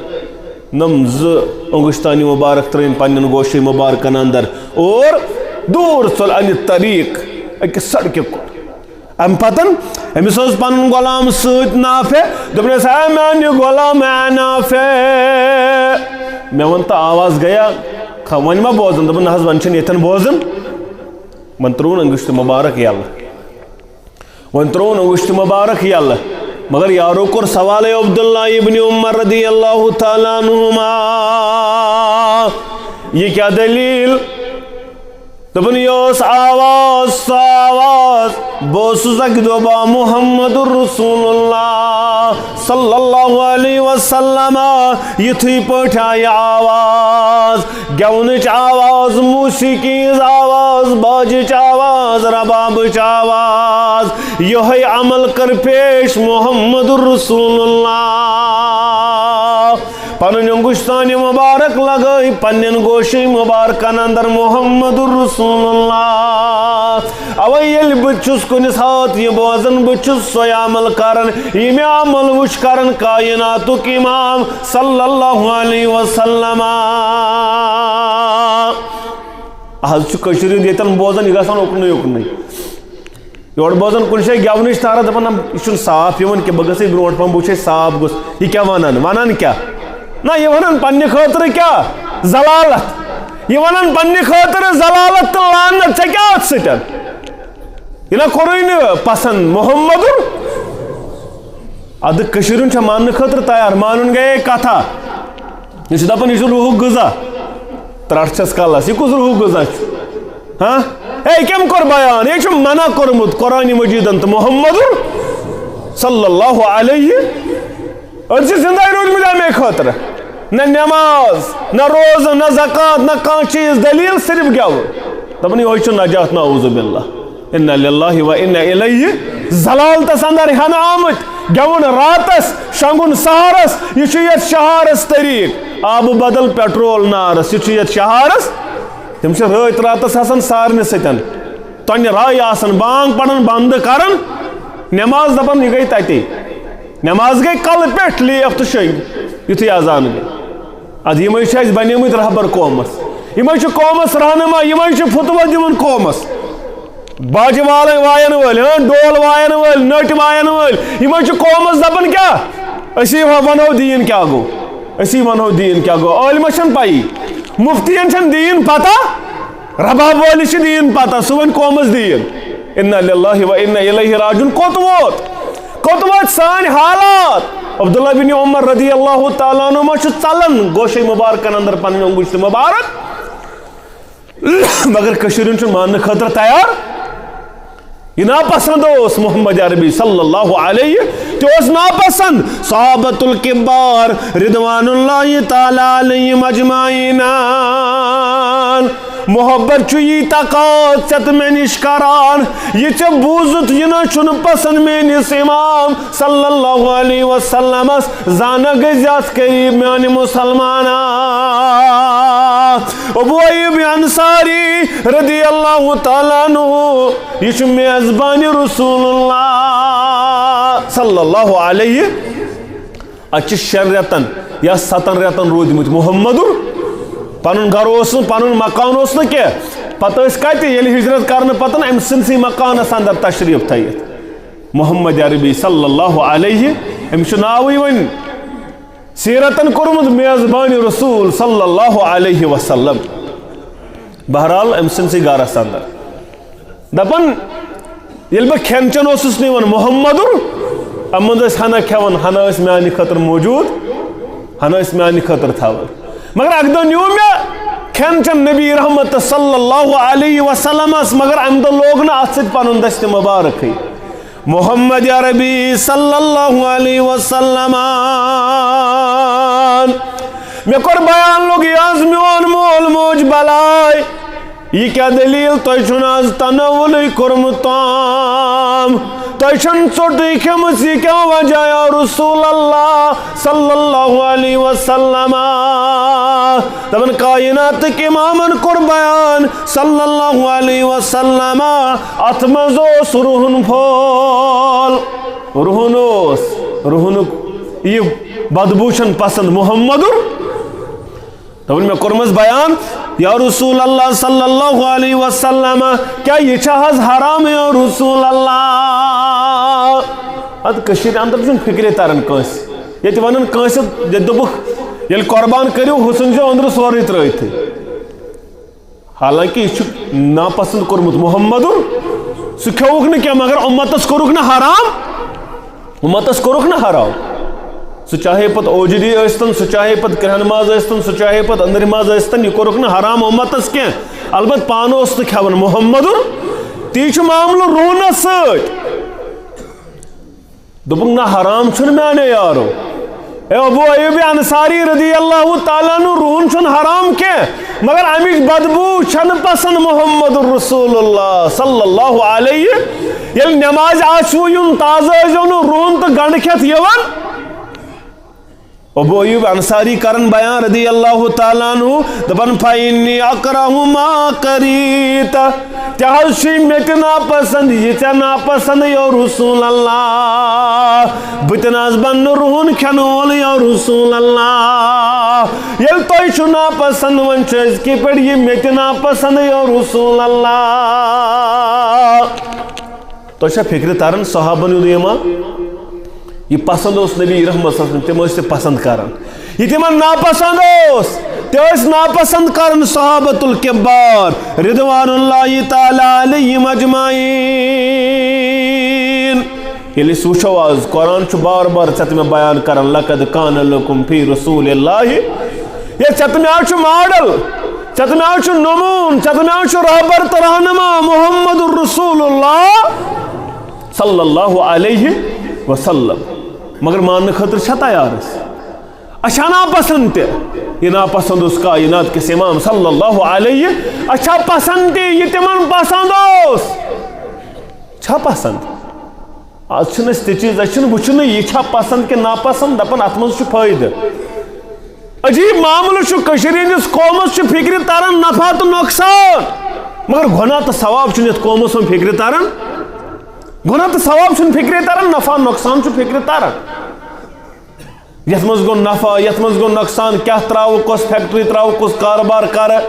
نم زٕ انگشتانی مبارک ترٲیِن پننٮ۪ن گوشے مبارکن اندر اور دور ژوٚل انہِ طریق، أکِس سڑکہِ کُن۔ امہِ پتن أمِس اوس پنُن غلام سۭتۍ نافع، دوٚپنس، "اے میانہِ غلام، اے نافع، مےٚ ووٚن تہٕ آواز گٔیا، خ-، وۄنۍ ما بوزن؟" دوٚپُن، "نہ حظ، وۄنۍ چھِنہٕ ییٚتٮ۪ن بوزن۔" وۄنۍ ترٛووُن انگشت مبارک یلہٕ۔ وۄنۍ ترٛووُن انگشت مبارک یلہٕ۔ مگر یارو کوٚر سوالے عبداللہ ابن عمر رضی اللہ تعالیٰ عنہما، "یہِ کیٛاہ دٔلیٖل؟" دوٚپُن، "یہِ ٲس آواز، سۄ آواز، بہٕ اوسُس اَکہِ دۄہ با محمد رسول اللہ صلی اللہ علیہ وسلم، یِتھُے پٲٹھۍ آیہِ آواز، گٮ۪ونٕچ آواز، موسیقی ہٕنٛز آواز، باجٕچ آواز، ربابٕچ آواز، یِہوٚے عمل کٔر پیش محمد رسول اللہ۔" پنٕنۍ انگشتان مبارک لگٲے پننٮ۪ن گوشن مبارکن اندر محمد رسول اللہ۔ اوے ییٚلہِ بہٕ چھُس کُنہِ ساتہٕ یہِ بوزان، بہٕ چھُس سۄے عمل کران، یہِ مےٚ عمل وٕچھ کران کائناتُک امام صلی اللہ علیہ وسلم۔ از چھُ کٔشیٖرِ ہُنٛد ییٚتٮ۪ن بوزان، یہِ گژھان اُکنُے اُکنُے۔ یورٕ بوزان کُنہِ جایہِ گٮ۪ونٕچ تارا، دَپان، نہ، یہِ چھُنہٕ صاف یِوان کینٛہہ، بہٕ گژھٕ برونٛٹھ پَہَن، بہٕ وٕچھے صاف گوٚژھ۔ یہِ کیٛاہ وَنان؟ وَنان کیٛاہ؟ نہ، یہِ وَنان پنٛنہِ خٲطرٕ کیٛاہ؟ ذلالت۔ یہِ وَنان پنٛنہِ خٲطرٕ ذلالت تہٕ لعنت، ژےٚ کیٛاہ اَتھ سۭتۍ؟ یہِ نہ کوٚرُے نہٕ پَسنٛد محمدُر۔ اَدٕ کٔشیٖرِ ہُنٛد چھا ماننہٕ خٲطرٕ تیار؟ مانُن گٔیے کَتھا۔ یہِ چھُ دَپان، یہِ چھُ روحُک غذا۔ ترٛٹھ چھَس کَلَس، یہِ کُس روحُک غذا چھُ؟ ہاں؟ ہے، کٔمۍ کوٚر بیان؟ یہِ چھُ منع کوٚرمُت قرآنِ مجیٖدَن تہٕ محمدُر صلی اللہ علیہ۔ أسۍ چھِ زِندَے روٗدمٕتۍ اَمے خٲطرٕ۔ نہ نٮ۪ماز، نہ روزٕ، نہ زکوٰۃ، نہ کانٛہہ چیٖز، دٔلیٖل صرف گٮ۪وُن۔ دَپان، یِہوٚے چھُ نجات، نعوذ باللہ۔ انا للہ و انا الیہ۔ ذلالتس اندر ہٮ۪نہٕ آمٕتۍ۔ گٮ۪وُن راتس، شۄنٛگُن سحرس، یہِ چھُ یتھ شہارس طریٖق۔ آبہٕ بدل پیٹرول نارس، یہِ چھُ یتھ شہارس۔ تِم چھِ رٲتۍ راتس آسان سارنہِ سۭتۍ۔ تۄنہِ راے آسان، بانگ پران، بندٕ کران، نٮ۪ماز دپان، یہِ گٔے تتی۔ نٮ۪ماز گٔے کلہٕ پٮ۪ٹھ لیف تہٕ شٔنگۍ، یُتھُے اذان گٔے۔ ادٕ یِمے چھِ اَسہِ بنیمٕتۍ رہبر قومس، یِمے چھِ قومس رہنما، یِمے چھِ فتوہ دِوان قومس۔ باجہِ والن وایَن وٲلۍ، ہاں، ڈول وایَن وٲلۍ، نٔٹۍ وایَن وٲلۍ، یِمے چھِ قومس دپان کیٛاہ؟ أسی وَ-، ونہو دیٖن کیٛاہ گوٚو، أسی ونہو دیٖن کیٛاہ گوٚو۔ عٲلمس چھَنہٕ پَیی، مُفتیَن چھَنہٕ دیٖن پتہ، رباب وٲلِس چھِ دیٖن پتہ، سُہ وَنہِ قومس دیٖن۔ انا للہ و انا الیہ راجعون۔ کوٚت ووت؟ کوٚت وٲتۍ سٲنۍ حالات؟ عبداللہ بن عمر رضی اللہ تعالیٰ عنہما چھُ ژلان گوشے مبارکن اندر پنٕنۍ انگشت مبارک، مگر کٔشیٖرِ ہُنٛد چھُنہٕ ماننہٕ خٲطرٕ تیار۔ یہِ ناپسند اوس محمد عربی صلی اللہ علیہ، تہِ اوس ناپسند۔ صحابۃ الکبار رضوان اللہ تعالیٰ علیہم اجمعین۔ محبت چھُ یی تقاض ژےٚ تہٕ مےٚ نِش کران، یہِ ژےٚ بوٗزُتھ یہِ نہ چھُنہٕ پسند میٲنِس امام صلی اللہ علیہ وسلمس، زانہ گٔے زیادٕ قریب میانہِ مسلمانا۔ ابو ایوب انصاری رضی اللہ تعالیٰ عنہ، یہِ چھُ میزبانِ رسول اللہ صلی اللہ علیہ۔ اتہِ چھِ شٮ۪ن رٮ۪تن یا ستن رٮ۪تن روٗدمٕتۍ محمدُر۔ پنُن گرٕ اوس نہٕ، پنُن مکان اوس نہٕ کینٛہہ۔ پتہٕ ٲسۍ کتہِ؟ ییٚلہِ ہجرت کرنہٕ پتہٕ امہِ سٕنٛدسٕے مکانس اندر تشریف تھٲیِتھ۔ محمد عربی صلی اللہ علیہ، أمِس چھُ ناوٕے وۄنۍ سیٖرتن کوٚرمُت میزبانِ رسول صلی اللہ علیہ وسلم۔ بہرحال، أمۍ سٕنٛدسٕے گرس اندر۔ دپان، ییٚلہِ بہٕ کھٮ۪ن چٮ۪ن اوسُس نِوان محمدُر، اَمہِ منٛز ٲسۍ ہنا کھٮ۪وان، ہنا ٲسۍ میانہِ خٲطرٕ موجود، ہنا ٲسۍ میانہِ خٲطرٕ تھاوان۔ مگر اکہِ دۄہ نیوٗ مےٚ کھٮ۪ن چٮ۪ن نبی رحمت صلی اللہ علیہ وسلمس، مگر اَمہِ دۄہ لوگ نہٕ اتھ سۭتۍ پنُن دستِ مبارکٕے۔ محمد عربی صلی اللہ علیہ وسلم۔ مےٚ کوٚر بیان، لوٚگ یہِ آز میون مول موج بلاے۔ یہِ کیٛاہ دٔلیٖل؟ تۄہہِ چھُنہٕ آز تناولٕے کوٚرمُت تام؟ تۄہہِ چھَنہٕ ژوٚٹٕے کھیٚمٕژ، یہِ کیٛاہ وجہ یا رسول اللہ صلی اللہ علیہ وسلم؟ دَپان کائناتٕکۍ امامن کوٚر بیان صلی اللہ علیہ وسلم، اتھ منٛز اوس رُہُن پھول۔ رُہُن اوس، رُہُنُک یہِ بدبو چھَنہٕ پسند محمدُر۔ دوٚپُن، مےٚ کوٚرمَس بیان، یا رسول اللہ صلی اللہ علیہ وسلم، کیٛاہ یہِ چھا حظ حرام یا رسول اللہ؟ اَتھ کٔشیٖرِ اندر چھُنہٕ فِکرے تران کٲنٛسہِ۔ ییٚتہِ وَنان کٲنٛسہِ، ییٚتہِ دوٚپُکھ، ییٚلہِ قۄربان کٔرِو، حُسن چھُ أنٛدرٕ سورُے ترٛٲوِتھٕے۔ حالانکہ یہِ چھُ ناپسند کوٚرمُت محمدُن۔ سُہ کھیوٚوُکھ نہٕ کینٛہہ، مگر اُمتس کوٚرُکھ نہٕ حرام۔ اُمتس کوٚرُکھ نہٕ حرام۔ سُہ چاہے پتہٕ اوجری ٲسۍتن، سُہ چاہے پتہٕ کرٛہن ماز ٲسۍتن، سُہ چاہے پتہٕ أنٛدرۍ ماز ٲسۍتن، یہِ کوٚرُکھ نہٕ حرام اُمتس کینٛہہ۔ البتہٕ پانہٕ اوس نہٕ کھٮ۪وان محمدُن۔ تی چھُ معاملہٕ روٗنس سۭتۍ۔ دوٚپُکھ، نہ، حرام چھُنہٕ میانیو یارو۔ اے ابو ایوب انصاری رضی اللہ تعالیٰ عنہ، روٗن چھُنہٕ حرام کینٛہہ، مگر امِچ بدبو چھنہٕ پسند محمد رسول اللہ صلی اللہ علیہ۔ ییٚلہِ نمازِ آسِوٕ یُن، تازٕ ٲسۍزیو نہٕ روٗن تہٕ گنڈٕ کھٮ۪تھ یِوان۔ ابو ایوب انصاری کرن بیان رضی اللہ تعالیٰ عنہ، دپان، "فإنی اکرہ ما کریت"، تہِ حظ چھُ مےٚ تہِ ناپسند، یہِ ژےٚ ناپسند، یا رسول اللہ، بہٕ تہِ نہ حظ بنہٕ نہٕ رُہُن کھٮ۪نہٕ وول، یا رسول اللہ۔ ییٚلہِ تۄہہِ چھُ ناپسند، وۄنۍ چھُ أزکہِ پٮ۪ٹھ یہِ مےٚ تہِ ناپسند، یا رسول اللہ۔ تۄہہِ چھا فکرِ تران صحابن ہُنٛد ایمان؟ یہِ پسند اوس نبی رحمت صلی اللہ علیہ وسلم، تِم ٲسۍ تہِ پسند کران۔ یہِ تِمن ناپسند اوس، تہِ ٲسۍ ناپسند کران صحابۃ الکبار رضوان اللہ تعالیٰ علیہم اجمعین۔ ییٚلہِ أسۍ وٕچھو آز، قرآن چھُ بار بار ژےٚ تہٕ مےٚ بیان کران، "لقد کان لکم فی رسول اللہ"، یا ژےٚ تہٕ مےٚ آز چھُ ماڈل، ژےٚ تہٕ مےٚ آز چھُ نموٗن، ژےٚ تہٕ مےٚ آز چھُ رہبر تہٕ رہنما محمد رسول اللہ صلی اللہ علیہ وسلم۔ مگر ماننہٕ خٲطرٕ چھا تیار أسۍ؟ اَسہِ چھا ناپسند تہِ؟ یہِ ناپسند اوس کائنات کِس امام صلی اللہ علیہ، اَسہِ چھا پسند تہِ یہِ تِمن پسند اوس؟ چھا پسند؟ آز چھِنہٕ أسۍ تہِ چیٖز، أسۍ چھِنہٕ وٕچھنٕے یہِ چھا پسند کِنہٕ ناپسند، دپان اتھ منٛز چھُ فٲیدٕ۔ عجیب معاملہٕ چھُ، کٔشیٖرِ ہٕنٛدِس قومس چھُ فکرِ تران نفع تہٕ نۄقصان، مگر گۄناہ تہٕ ثواب چھُنہٕ یتھ قومس منٛز فکرِ تران۔ گۄناہ تہٕ ثواب چھُنہٕ فکرِ تران، نفع نۄقصان چھُ فکرِ تران۔ یتھ منٛز گوٚو نفع، یتھ منٛز گوٚو نۄقصان، کیٛاہ ترٛاوٕ، کۄس فیکٹری ترٛاوٕ، کُس کاربار کرٕ،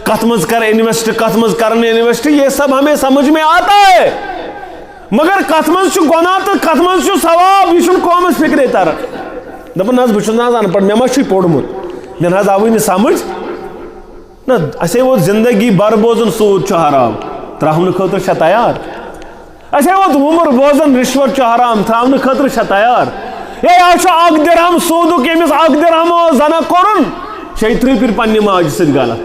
کتھ منٛز کرٕ انویسٹ، کتھ منٛز کرٕ نہٕ انویسٹ، یہ سب ہمیں سمجھ میں آتا ہے۔ مگر کتھ منٛز چھُ گۄناہ تہٕ کتھ منٛز چھُ ثواب، یہِ چھُنہٕ قومس فکرے تران۔ دپان، "نہ حظ، بہٕ چھُس نہ حظ ان پڑھ، مےٚ ما چھُے پوٚرمُت، مےٚ نہ حظ آوٕے نہٕ سمجھ۔" نہ، اسے ووت زندگی بھر بوزان سود چھُ حرام، ترٛاونہٕ خٲطرٕ چھا تیار؟ اسے ووت عمر بوزان رشوت چھُ حرام، ترٛاونہٕ خٲطرٕ چھا تیار؟ ہے، آز چھُ اکھ درہم سودُک، ییٚمِس اکھ درہم اوس زنا کوٚرُن، شیٚیہِ ترٕٛہ پھِرِ پننہِ ماجہِ سۭتۍ غلط،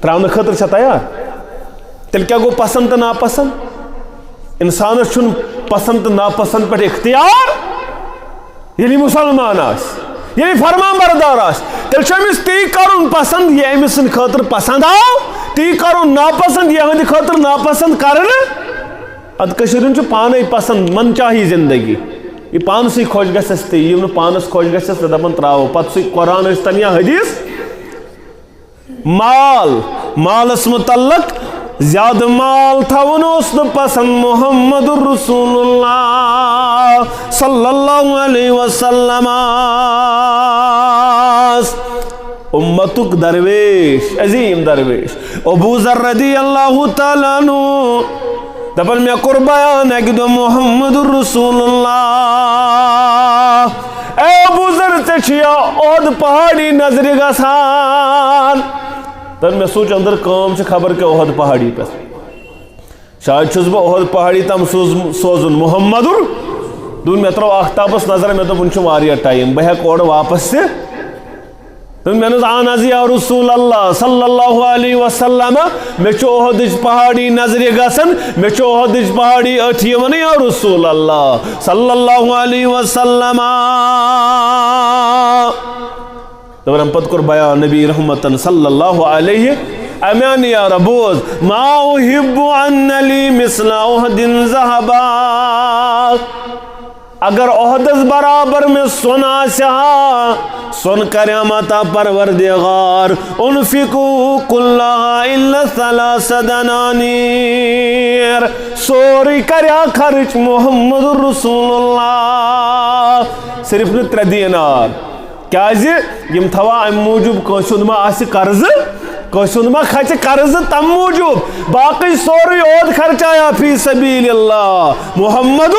ترٛاونہٕ خٲطرٕ چھا تیار؟ تیٚلہِ کیٛاہ گوٚو پسند تہٕ ناپسند؟ انسانس چھُنہٕ پسند تہٕ ناپسند پٮ۪ٹھ اختیار۔ ییٚلہِ یہِ مسلمان آسہِ، ییٚلہِ یہِ فرمان بردار آسہِ، تیٚلہِ چھُ أمِس تی کرُن پسند، یہِ أمۍ سٕنٛدِ خٲطرٕ پسند آو، تی کرُن ناپسند، یہِ أہنٛدِ خٲطرٕ ناپسند کرنہٕ۔ ادٕ کٔشیٖرِ ہُنٛد چھُ پانے پسند، من چاہی زندگی۔ یہِ پانسٕے خۄش گژھٮ۪س تی، یہِ نہٕ پانس خۄش گژھٮ۪س تہٕ دپان ترٛاوو۔ پتہٕ سُے قرآن ٲسۍ تن یا حدیث، مال، مالس متعلق زیادٕ مال تھاوُن اوس نہٕ پسند محمد رسول اللہ صلی اللہ علیہ وسلم۔ امتُک درویش، عظیم درویش ابو ذر رضی اللہ تعالیٰ عنہ دپان، مےٚ کوٚر بیان اکہِ دۄہ محمد رسول اللہ، اے ابو ذر، ژےٚ چھُیا احد پہاڑی نظرِ گژھان؟ تہٕ مےٚ سوٗنٛچ أنٛدٕر کٲم چھِ خبر کیٛاہ احد پہاڑی پٮ۪ٹھ۔ شاید چھُس بہٕ احد پہاڑی تام سوز-، سوزُن محمد۔ دوٚپُن، مےٚ ترٛٲو آفتابس نظر، مےٚ دوٚپ، وُنہِ چھُ واریاہ ٹایم، بہٕ ہٮ۪کہٕ اورٕ واپس تہِ۔ دوٚپُن، مےٚ نہٕ حظ، اہن حظ یا رسول اللہ صلی اللہ علیہ وسلم، مےٚ چھُ احدٕچ پہاڑی نظرِ گژھان، مےٚ چھُ احدٕچ پہاڑی أتھۍ یِوان یا رسول اللہ صلی اللہ علیہ وسلم۔ دوٚپُن، اَمہِ پتہٕ کوٚر بیان نبی رحمتن صلی اللہ علیہ، امیان یا رب بوز، ما احب ان لی مثل احد ذہبا۔ اگر احدس برابر مےٚ سۄن آسہِ ہا، سۄن کرِ ہا متا پروردگار، انفقو کلہا الا ثلاث دنانیر، سورُے کرِ ہا خرچ محمد رسول اللہ، صرف نہٕ ترٛےٚ دینار۔ کیازِ؟ یِم تھاوان امہِ موٗجوٗب، کٲنٛسہِ ہُنٛد ما آسہِ قرضہٕ، کٲنٛسہِ ہُنٛد ما کھژِ قرضہٕ، تمہِ موٗجوٗب۔ باقٕے سورُے احد خرچایا فی سبیل اللہ محمد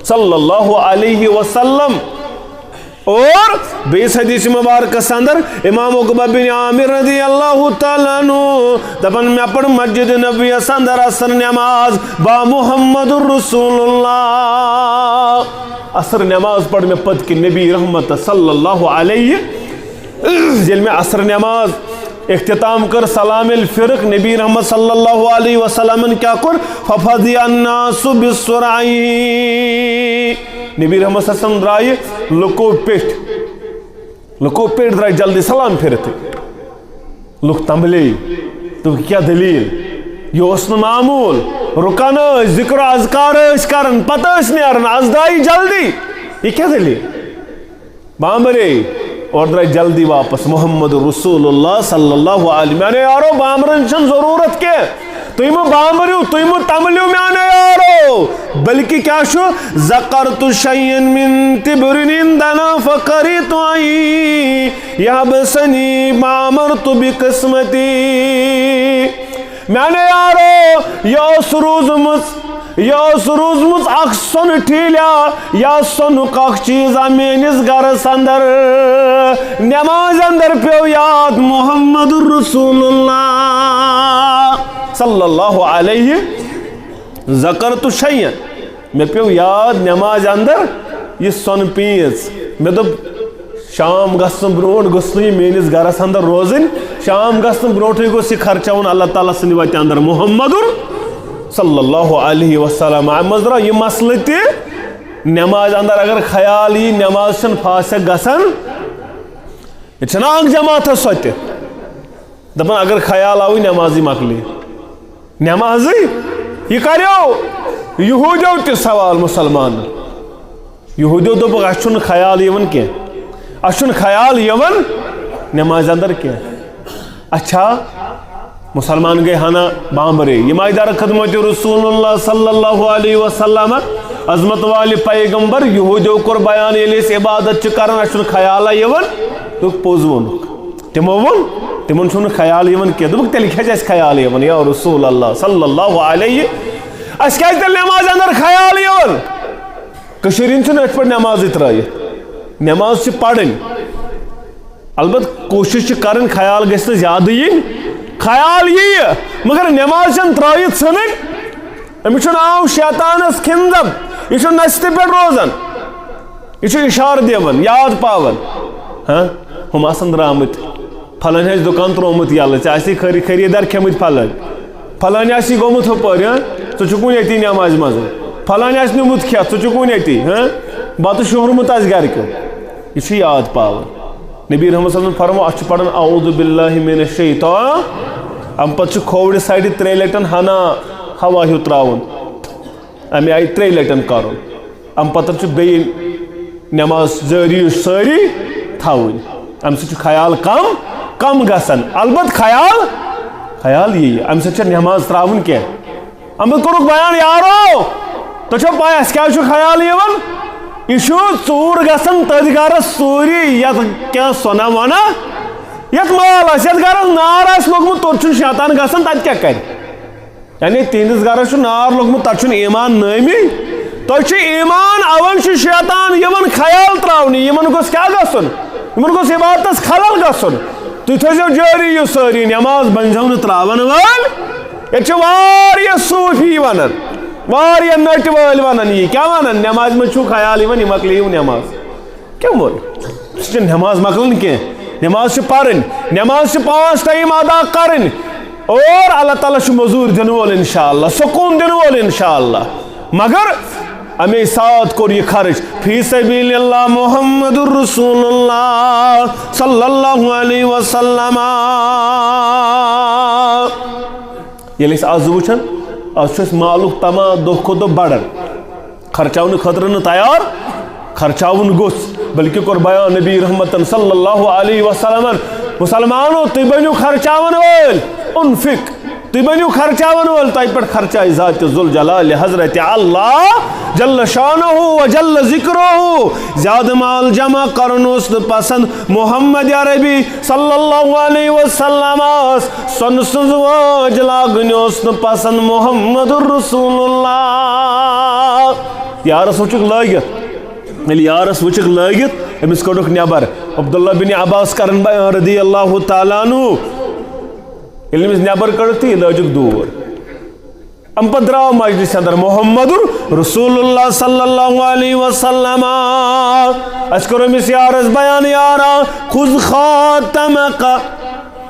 صلی اللہ علیہ وسلم۔ اور بیٚیِس حدیث مبارکس اندر امام عقبہ بن عامر رضی اللہ تعالیٰ عنہ دپان، مےٚ پٔر مسجد نبویس اندر عصر نماز با محمد رسول اللہ۔ عصر نماز پٔر مےٚ پٔتۍ کِنۍ نبی رحمت صلی اللہ علیہ۔ ییٚلہِ مےٚ عصر نماز اختتام کٔر، سلام ییٚلہِ پھِرٕکھ، نبی رحمت صلی اللہ علیہ وسلمن کیٛاہ کوٚر؟ ففزع الناس بسرعہ۔ نبی رحمت صلی اللہ علیہ وسلم درٛایہِ لُکو پیٚٹھۍ، لُکو پیٚٹھۍ درٛایہِ جلدی سلام پھِرِتھ۔ لُکھ تنبلے، دوٚپُکھ، کیٛاہ دٔلیٖل؟ یہِ اوس نہٕ معموٗل۔ رُکان ٲسۍ، ذِکر و اذکار ٲسۍ کران، پتہٕ ٲسۍ نیران، از درٛایہِ جلدی۔ یہِ کیٛاہ دٔلیٖل؟ بامبرے، اور درٛاے جلدی واپس۔ محمد رسول اللہ صلی اللہ علیہ، میانیو یارو، بامبرن چھنہٕ ضروٗرت کینٛہہ۔ تُہۍ مہٕ بامبرِو، تُہۍ مہٕ تمبلِو، میانیو یارو، بلکہ کیٛاہ چھُ؟ ذکرت شیئا من تبر عندنا فکرہت ان یحبسنی ما امرت بقسمتی۔ میانیو یارو، یہِ ٲس روٗزمٕژ، یہِ ٲس روٗزمٕژ اکھ سۄنہٕ ٹھیٖلیا یا سۄنُک اکھ چیٖزا میٲنِس گرس اندر۔ نماز اندر پیوٚو یاد محمد رسول اللہ صلی اللہ علیہ، ذکرت شیئا، مےٚ پیوٚو یاد نمازِ اندر یہِ سۄنہٕ پیٖنٛژ۔ مےٚ دوٚپ، شام گژھنہٕ برونٛٹھ گوٚژھ نہٕ یہِ میٲنِس گرس اندر روزٕنۍ۔ شام گژھنہٕ برونٛٹھٕے گوٚژھ یہِ خرچاوُن اللہ تعالیٰ سٕنٛدِ وتہِ اندر۔ محمد صلی اللہ علیہ وسلم۔ اَمہِ منٛز درٛاو یہِ مسلہٕ تہِ، نمازِ اندر اگر خیال یی، نماز چھنہٕ فاسق گژھان۔ یہِ چھنہٕ اکھ جماعت سۄ تہِ۔ دپان اگر خیال آوٕے نمازٕے مۄکلے۔ نمازٕے؟ یہِ کریو یہودیو تہِ سوال مسلمانن۔ یہودیو دوٚپُکھ، اسہِ چھُنہٕ خیال یِوان کینٛہہ۔ اسہِ چھُنہٕ خیال یِوان نمازِ اندر کینٛہہ۔ اچھا، مسلمان گٔے ہنا بامبرے۔ یِم آیہِ در خدمت رسول اللہ صلی اللہ علیہ وسلم، عظمت والہِ پیغمبر۔ یہودیو کوٚر بیان، ییٚلہِ أسۍ عبادت چھِ کران، اسہِ چھُنہٕ خیالہ یِوان۔ دوٚپُکھ، پوٚز ووٚنُکھ۔ تِمو ووٚن، تِمن چھُنہٕ خیال یِوان کینٛہہ۔ دوٚپُکھ، تیٚلہِ کیٛازِ اَسہِ خیال یِوان، یا رسول اللہ صلی اللہ علیہ؟ اَسہِ کیٛازِ تیٚلہِ نمازِ اندر خیال یِوان؟ کٔشیٖرِ ہِنٛدۍ چھِنہٕ أتھۍ پٲٹھۍ نمازٕے ترٛٲیِتھ۔ نماز چھِ پرٕنۍ۔ البتہ کوٗشِش چھِ کرٕنۍ خیال گژھِ نہٕ زیادٕ یِنۍ۔ خیال یِیہِ، مگر نماز چھَنہٕ ترٛٲیِتھ ژھٕنٕنۍ۔ أمِس چھُ ناو شیطانس خنزب۔ یہِ چھُ نستہِ پٮ۪ٹھ روزان۔ یہِ چھُ اِشارٕ دِوان، یاد پاوان۔ ہاں، ہُم آسان درٛامٕتۍ۔ پھلٲنۍ آسہِ دُکان ترٛوومُت یَلہٕ، ژےٚ آسی خٔری-، خٔریٖدار کھیٚمٕتۍ پھلٲنۍ۔ پھلٲنۍ آسی گوٚمُت ہُپٲرۍ، ہاں؟ ژٕ چھُکھ وُنہِ ییٚتی نٮ۪مازِ منٛزٕے۔ پھلٲنۍ آسہِ نیوٗمُت کھٮ۪تھ، ژٕ چھُکھ وُنہِ ییٚتی، ہاں؟ بَتہٕ شوٗرمُت آسہِ گَرِکیو۔ یہِ چھُ یاد پاوان۔ نبی رحمت صلی اللہ علیہ وسلم فرمو، اَتھ چھُ پَران، "اعوذ باللہ من الشیطان۔" اَمہِ پَتہٕ چھُ کھوورِ سایڈِ ترٛیٚیہِ لَٹٮ۪ن ہنا ہوا ہیوٗ ترٛاوُن۔ اَمہِ آیہِ ترٛیٚیہِ لَٹٮ۪ن کَرُن۔ اَمہِ پَتہٕ چھُ بیٚیہِ نٮ۪ماز جٲری سٲری تھاوٕنۍ۔ اَمہِ سۭتۍ چھُ خیال کَم، کَم گژھان۔ البتہ خیال، خیال یِیہِ۔ اَمہِ سۭتۍ چھےٚ نٮ۪ماز ترٛاوٕنۍ کینٛہہ۔ اَمہِ پَتہٕ کوٚرُکھ بیان، یارو، تۄہہِ چھو پَے اَسہِ کیٛازِ چھُ خیال یِوان؟ یہِ چھُ ژوٗر گژھان تٔتھۍ گَرَس ژوٗرِ، یَتھ کینٛہہ سۄنہ وۄنہ، یَتھ مال آسہِ، یَتھ گَرَس نار آسہِ لوٚگمُت، توٚت چھُنہٕ شیطان گژھان، تَتہِ کیٛاہ کَرِ؟ یعنی تِہنٛدِس گرس چھُ نار لوٚگمُت، تتہِ چھُنہٕ ایمان نٲمی۔ تۄہہِ چھُ ایمان، اون چھُ شیطان یِمن خیال تراونہِ، یِمن گوٚژھ کیٛاہ گژھُن؟ یِمن گوٚژھ عبادتس خلل گژھُن۔ تُہۍ تھٲیزیو جٲری یہِ سٲری نماز، بٔنزیو نہٕ تراون وٲلۍ۔ ییٚتہِ چھِ واریاہ صوٗفی ونان، واریاہ نٔٹۍ وٲلۍ ونان یی۔ کیٛاہ ونان؟ نمازِ منٛز چھُو خیال یِوان، یہِ مۄکلییِو نماز۔ کیٛاہ ووٚن؟ سُہ چھِ نٮ۪ماز مۄکلٕنۍ کینٛہہ۔ نٮ۪ماز چھِ پَرٕنۍ، نٮ۪ماز چھِ پانٛژھ ٹایم ادا کَرٕنۍ۔ اور اللہ تعالیٰ چھُ مٔزوٗرۍ دِنہٕ وول انشاءاللہ، سکوٗن دِنہٕ وول انشاءاللہ۔ مگر اَمے ساتہٕ کوٚر یہِ خرٕچ فی سبیل اللہ محمد رسول اللہ صلی اللہ علیہ وسلم۔ ییٚلہِ أسۍ آز وٕچھان، آز چھُ اَسہِ مالُک تما دۄہ کھۄتہٕ دۄہ بڑان۔ خرچاونہٕ خٲطرٕ نہٕ تیار، خرچاوُن گوٚژھ، بلکہِ کوٚر بیان نبی رحمتن صلی اللہ علیہ وسلمن، مسلمانو، تُہۍ بٔنِو خرچاون وٲلۍ، انفق، تُہۍ بٔنِو خرچاون وٲلۍ، تۄہہِ پٮ۪ٹھ خرچایہِ ذات ذوالجلال حضرت اللہ جل شانہ و جل ذکرہ۔ زیادٕ مال جمع کرُن اوس نہٕ پسند محمد عربی صلی اللہ علیہ وسلمس۔ سۄنہٕ سٕنٛز وٲج لاگٕنۍ اوس نہٕ پسند محمد رسول اللہ۔ یارس وٕچھُکھ لٲگِتھ، ییٚلہِ یارس وٕچھُکھ لٲگِتھ، أمِس کٔڈُکھ نٮ۪بر۔ عبداللہ بن عباس کرن بیان رضی اللہ تعالیٰ عنہ، ییٚلہِ أمِس نٮ۪بر کٔڈٕکھ تہٕ یہِ لٲجِکھ دوٗر۔ اَمہِ پتہٕ درٛاو مجلس اندر محمد رسول اللہ صلی اللہ علیہ وسلم۔ اَسہِ کوٚر أمِس یارس بیان، یارا، خذ خاتمک،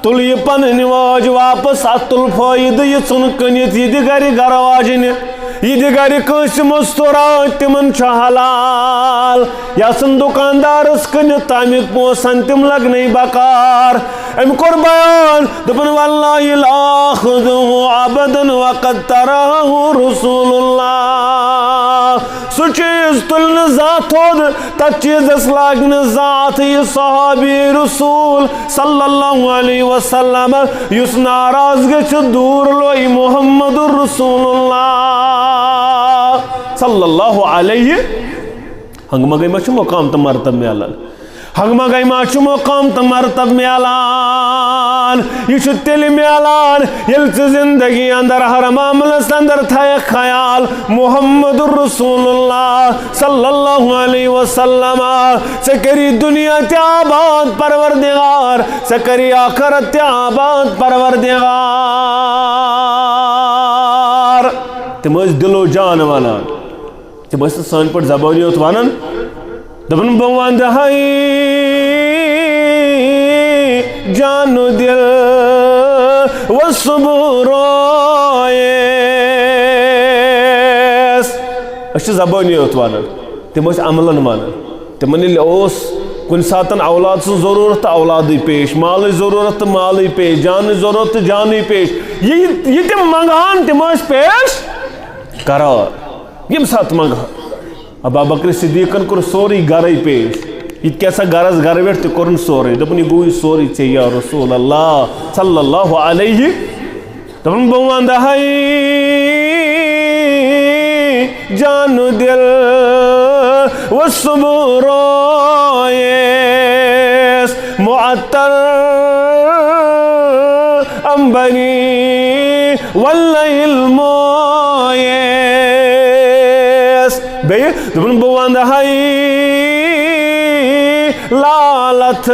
تُل یہِ پنٕنۍ وٲج واپس، اتھ تُل فٲیدٕ، یہِ ژھُن کٕنِتھ، یہِ دِ گرِ گرٕ واجنہِ، یہِ دِ گرِ کٲنٛسہِ مستورات، تِمن چھُ حلال۔ یژھن دُکاندارس کٕنِتھ، تمیُک پونٛسن تِم لگنے بکار۔ أمۍ کوٚر بیان، دوٚپُن، واللہ لا آخذہ ابدا وقد ترکہ رسول اللہ۔ سُہ چیز تُلنہٕ زانٛہہ تھوٚد، تتھ چیزس لاگہِ نہٕ زانٛہہ اتھٕ یہِ صحابی رسول صلی اللہ علیہ وسلم، یُس ناراض گٔژھِتھ دوٗر لوٚے محمد رسول اللہ صلی اللہ علیہ۔ ہنگہٕ منگے ما چھُ مقام تہٕ مرتبہٕ میلان؟ ہنگہٕ منگے ما چھُ مقام تہٕ مرتبہٕ میلان؟ یہِ چھُ تیٚلہِ میلان، ییٚلہِ ژٕ زندگی اندر ہر معاملس اندر تھایکھ خیال محمد رسول اللہ صلی اللہ علیہ وسلم۔ ژےٚ کری دنیا تہِ آباد پروردگار، ژےٚ کری آخرت تہِ آباد پروردگار۔ تِم ٲسۍ دِل و جان ونان۔ تِم ٲسۍ نہٕ سانہِ پٲٹھۍ زبٲنی یوت ونان۔ دپان، "بہٕ ونٛدٕ ہاے جانو دِل و صبح رویس۔" أسۍ چھِ زبٲنی یوت ونان، تِم ٲسۍ عملن ونان۔ تِمن ییٚلہِ اوس کُنہِ ساتن اولاد سٕنٛز ضروٗرت تہٕ اولادٕے پیش، مالٕچ ضروٗرت تہٕ مالٕے پیش، جانٕچ ضروٗرت تہٕ جانٕے پیش۔ یہِ، یہِ تِم منٛگہان، تِم ٲسۍ پیش کران۔ ییٚمہِ ساتہٕ منٛگہٕ ہا۔ ابا بکر صدیقن کوٚر سورُے گرے پیش۔ یہِ تہِ کیٛاہ سا گرس گرٕ ویٹھ تہِ کوٚرُن سورُے۔ دوٚپُن، "یہِ گوٚو یہِ سورُے ژےٚ یا رسول اللہ صلی اللہ علیہ۔" دوٚپُن، "بہٕ ونٛدٕ ہاے جانہٕ دِل و صبح رویس معطر عنبری واللیل مویس۔" بیٚیہِ دوٚپُن، "بہٕ وَنہٕ ہاے لالت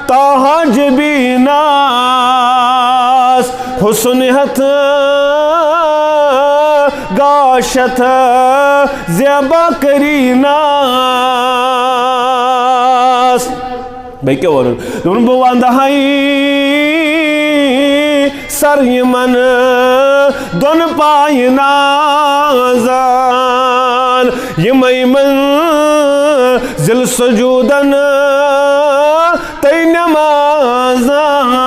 طہ جبینس حسن ہتھ گاشت زیبا کرینس۔" بیٚیہِ کیٛاہ وَنُن؟ دوٚپُن، "بہٕ وَنٛدٕ ہاے سر یِمن دۄن پایہِ نازن، یِمے منزل سجوٗدن تہٕ نمازن۔"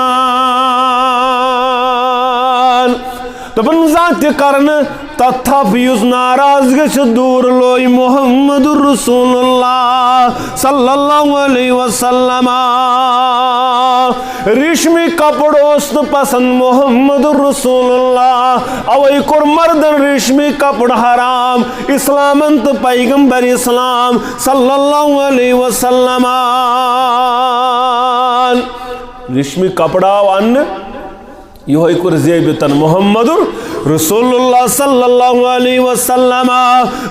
دوٚپُن، زانٛہہ تہِ کرنہٕ تتھ تھپھ یُس ناراض گٔژھِتھ دوٗر لوے محمد رسول اللہ صلی اللہ علیہ وسلم۔ ریشمی کپُر اوس نہٕ پسند محمد رسول اللہ، اوے کوٚر مردن ریشمی کپُر حرام اسلامن تہٕ پیغمبر اسلام صلی اللہ علیہ وسلم۔ ریشمی کپُر آو اننہٕ، یہوے کوٚر زیبتن محمد رسول اللہ صلی اللہ علیہ وسلم۔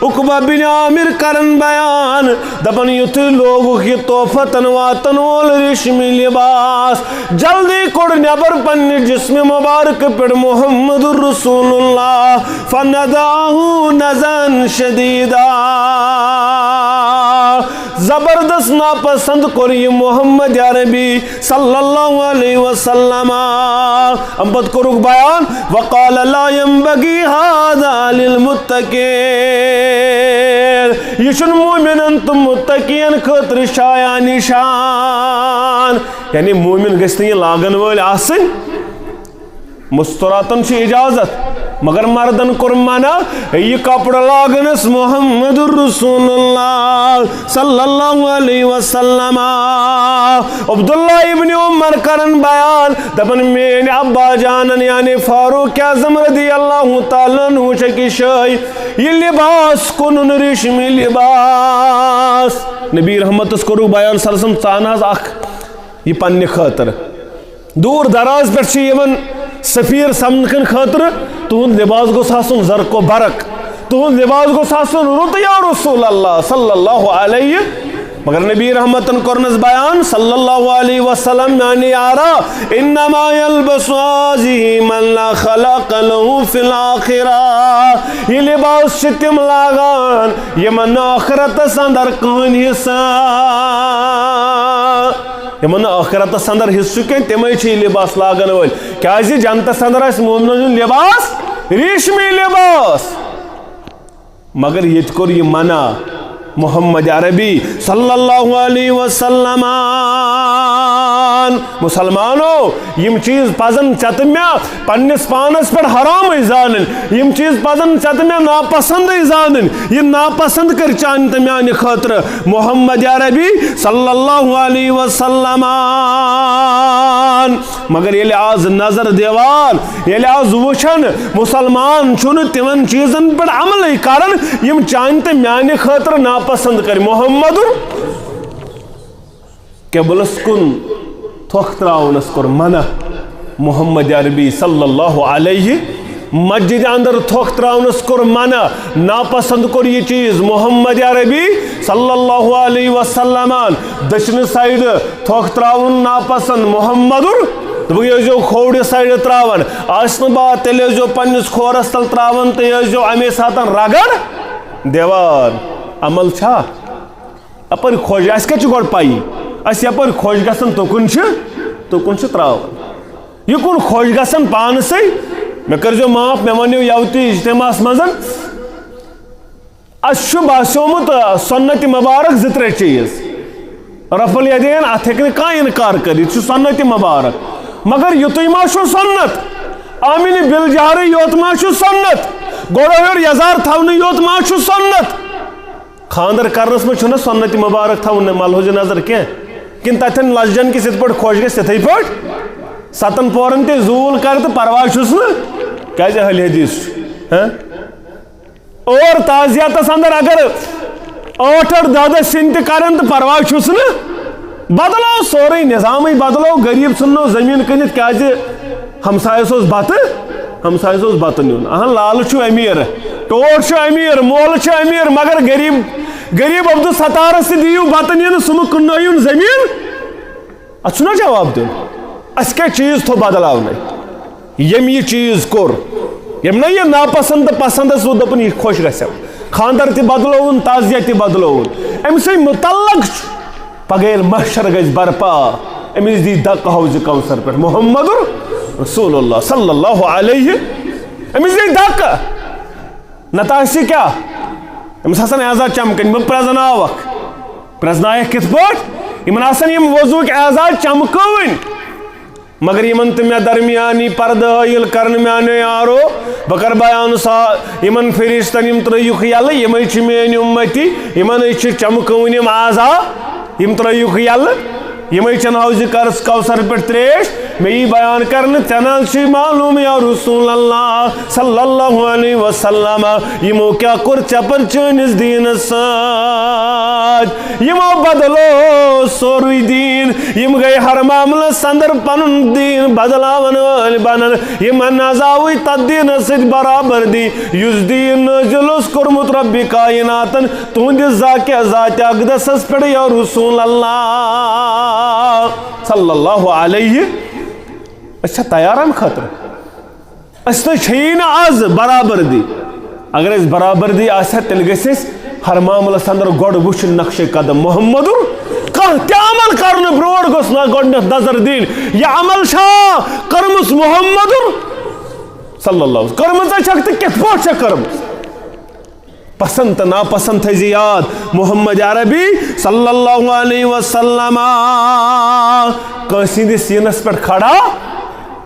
عقبہ بن عامر کرن بیان، دپان، یُتھُے لوگُکھ یہِ تحفتن واتن وول ریشمی لباس، جلدی کوٚڑ نٮ۪بر پننہِ جسمِ مبارک پٮ۪ٹھ محمد رسول اللہ، فنزعہ نزعا شدیدا۔ زبردست ناپسند کوٚر یہِ محمد عربی صلی اللہ علیہ وسلم۔ امہِ پتہٕ کوٚرُکھ بیان، وقال، لا ينبغي هذا للمتقين۔ یہِ چھُنہٕ مومنن تہٕ متقین خٲطرٕ شایان نشان۔ یعنی مومن گژھِ نہٕ یہِ لاگن وٲلۍ آسٕنۍ۔ مستوراتن چھِ اجازت، مگر مردن کوٚر منع یہِ کپڑٕ لاگنس۔ محمد رسول اللہ صلی اللہ علیہ وسلم۔ عبداللہ ابن عمر کرن بیان، دپان، میٲنۍ ابا جانن یعنی فاروق اعظم رضی اللہ تعالیٰ عنہ چھِ أکِس جایہِ یہِ لباس کٕنُن، ریشمی لباس۔ نبی رحمتس کوٚرُکھ بیان، صلی اللہ علیہ وسلم، ژٕ اَن حظ اکھ یہِ پننہِ خٲطرٕ۔ دوٗر دراز پٮ۪ٹھ چھِ یِوان سفیر سمکھنہٕ خٲطرٕ، تُہُنٛد لباس گوٚژھ آسُن زرق و برق، تُہُنٛد لباس گوٚژھ آسُن رُت یا رسول اللہ صلی اللہ علیہ۔ مگر نبی رحمتن کوٚرنس بیان صلی اللہ علیہ وسلم، میانہِ یارا، انما یلبس هذه من لا خلاق له فی الاخرہ۔ یہِ لباس چھِ تِم لاگان یِمن نہٕ ٲخرتس اندر کٕہٕنۍ حصہٕ یِمن نہٕ ٲخرتس اندر حصہٕ چھُ کینٛہہ، تِمے چھِ یہِ لباس لاگن وٲلۍ۔ کیازِ جنتس اندر آسہِ مومنن ہُنٛد لباس ریشمی لباس۔ مگر ییٚتہِ کوٚر یہِ منع محمد عربی صلی اللہ علیہ وسلم۔ مسلمانو، یِم چیٖز پزن ژےٚ تہٕ مےٚ پننِس پانس پٮ۪ٹھ حرامٕے زانٕنۍ۔ یِم چیٖز پزن ژےٚ تہٕ مےٚ ناپسندٕے زانٕنۍ۔ یہِ ناپسند کٔرۍ چانہِ تہٕ میانہِ خٲطرٕ محمد عربی صلی اللہ علیہ وسلم۔ مگر ییٚلہِ آز نظر دِوان، ییٚلہِ آز وٕچھان، مسلمان چھُنہٕ تِمن چیٖزن پٮ۪ٹھ عملٕے کران، یِم چانہِ تہٕ میانہِ خٲطرٕ ناپسند کٔرۍ محمد قبلس کُن تھۄکھ تراونس کوٚر منع محمد عربی صلی اللہ علیہ۔ مسجد اندر تھۄکھ تراونس کوٚر منع، ناپسند کوٚر یہِ چیٖز محمد عربی صلی اللہ علیہ وسلمن۔ دٔچھنہِ سایڈٕ تھۄکھ تراوُن ناپسند محمد۔ دوٚپُکھ، یہِ ٲسۍزیو کھوورِ سایڈٕ تراوان۔ آسہِ نہٕ باتھ، تیٚلہِ ٲسۍزیو پننِس کھورس تل تراوان تہٕ یہِ ٲسۍزیو امے ساتن رگڑ دِوان۔ عمل چھا؟ یپٲرۍ خۄش، اسہِ کتہِ چھِ گۄڈٕ پَیی؟ اسہِ یپٲرۍ خۄش گژھان، تُکُن چھِ، تُکُن چھِ تراوان۔ یہِ کُن خۄش گژھان پانسٕے؟ مےٚ کٔرۍزیو معاف، مےٚ ونیو یوٕ تہِ اجتماعس منٛز، اسہِ چھُ باسیومُت، آ، سنت مبارک زٕ ترٛےٚ چیٖز۔ رفع الیدین، اتھ ہیٚکہِ نہٕ کانٛہہ انکار کٔرِتھ، یہِ چھُ سنت مبارک۔ مگر یُتُے ما چھُ سنت؟ آمنہِ بالجہرٕے یوت ما چھُ سنت؟ گۄڈٕ ہیوٚر یزار تھاونہٕ یوت ما چھُ سنت؟ خانٛدر کرنس منٛز چھُنہ سنت مبارک تھاوُن ملحوظ نظر کینٛہہ؟ کِنہٕ تتٮ۪ن لسجن کِس یِتھ پٲٹھۍ خۄش گژھِ تِتھے پٲٹھۍ ستن پورن تہِ زوٗل کرِ تہٕ پرواے چھُس نہٕ؟ کیازِ اہل حدیث چھُ، ہہ؟ اور تعزیتس اندر اگر ٲٹھ ٲٹھ دہ دہ سِنۍ تہِ کرن تہٕ پرواے چھُس نہٕ۔ بدلو سورُے نظامٕے بدلو، غریب ژھُننو زٔمیٖن کٕنِتھ، کیازِ ہمسایس اوس بتہٕ، ہمسایس اوس بتہٕ نیُن۔ اہن، لالہٕ چھُ امیر، ٹوٹھ چھُ امیر، مولہٕ چھُ امیر، مگر غریب، غریب عبدالستارس تہِ دِیِو بتہٕ نِنہٕ، سُہ مہٕ کٕننٲیُن زٔمیٖن۔ اتھ چھُنہ جواب دیُن۔ اسہِ کیٛاہ چیٖز تھوٚو بدلاونَے؟ ییٚمۍ یہِ چیٖز کوٚر، ییٚمۍ نہ یہِ ناپسند تہٕ پسند ٲس، وۄنۍ دوٚپُن یہِ خۄش گژھٮ۪م۔ خانٛدر تہِ بدلووُن، تعزیہ تہِ بدلووُن۔ أمۍ سٕے متعلق چھُ پگاہ ییٚلہِ محشر گژھِ برپا، أمِس دی دکہٕ حوضِ کوثر پٮ۪ٹھ محمد رسول اللہ صلی اللہ علیہ، أمِس دی دکہٕ۔ نتہٕ آسہِ کیٛاہ؟ أمِس آسن اعزاز چمکٕنۍ، بہٕ پرٛزناوکھ۔ پرٛزناوکھ کِتھ پٲٹھۍ؟ یِمن آسن یِم وضوٗکۍ اعزاز چمکٲوٕنۍ۔ مگر یِمن تہٕ مےٚ درمیانی پردٕ حٲیِل کرنہٕ میانیو یارو، بہٕ کرٕ بیان سا-، یِمن فرشتن یِم ترٲیِکھ یلہٕ، یِمے چھِ میٲنۍ اُمتی، یِمن أسۍ چھِ چمکٲوٕنۍ یِم اعضا، یِم ترٲیِکھ یلہٕ، یِمے چٮ۪ن حوضِ کرس کوثر پٮ۪ٹھ تریش۔ مےٚ یی بیان کرنہٕ، ژےٚ نہ حظ چھُے معلوم یا رسول اللہ صلی اللہ علیہ وسلم، یِمو کیٛاہ کوٚر ژےٚ پتہٕ چٲنِس دیٖنس سۭتۍ؟ یِمو بدلو سورُے دیٖن۔ یِم گٔے ہر معاملس اندر پنُن دیٖن بدلاون وٲلۍ بنان۔ یِمن نہ حظ آوٕے تتھ دیٖنس سۭتۍ برابردی، یُس دیٖن نٲزِل اوس کوٚرمُت ربِ کائناتن تُہنٛدِ ذاکہِ ذاتِ اقدسس پٮ۪ٹھ یا رسول اللہ صلی اللہ علیہ۔ أسۍ چھا تیار امہِ خٲطرٕ؟ أسۍ نہ چھیی نہٕ از برابردی۔ اگر أسۍ برابردی آسہِ ہا، تیٚلہِ گژھِ اَسہِ ہر معاملس اندر گۄڈٕ وٕچھُن نقشے قدم محمدُر۔ کانٛہہ تہِ عمل کرنہٕ برونٛٹھ گوٚژھ نہ گۄڈٕنیتھ نظر دِنۍ، یہِ عمل چھا کٔرمٕژ محمدُر صلی اللہ علیہ وسلم؟ کٔرمٕژ چھکھ تہٕ کِتھ پٲٹھۍ چھکھ کٔرمٕژ؟ پسند تہٕ ناپسند تھٲیزِ یاد، محمد عربی صلی اللہ علیہ وسلم کٲنٛسہِ ہٕنٛدِس سیٖنس پٮ۪ٹھ کھڑا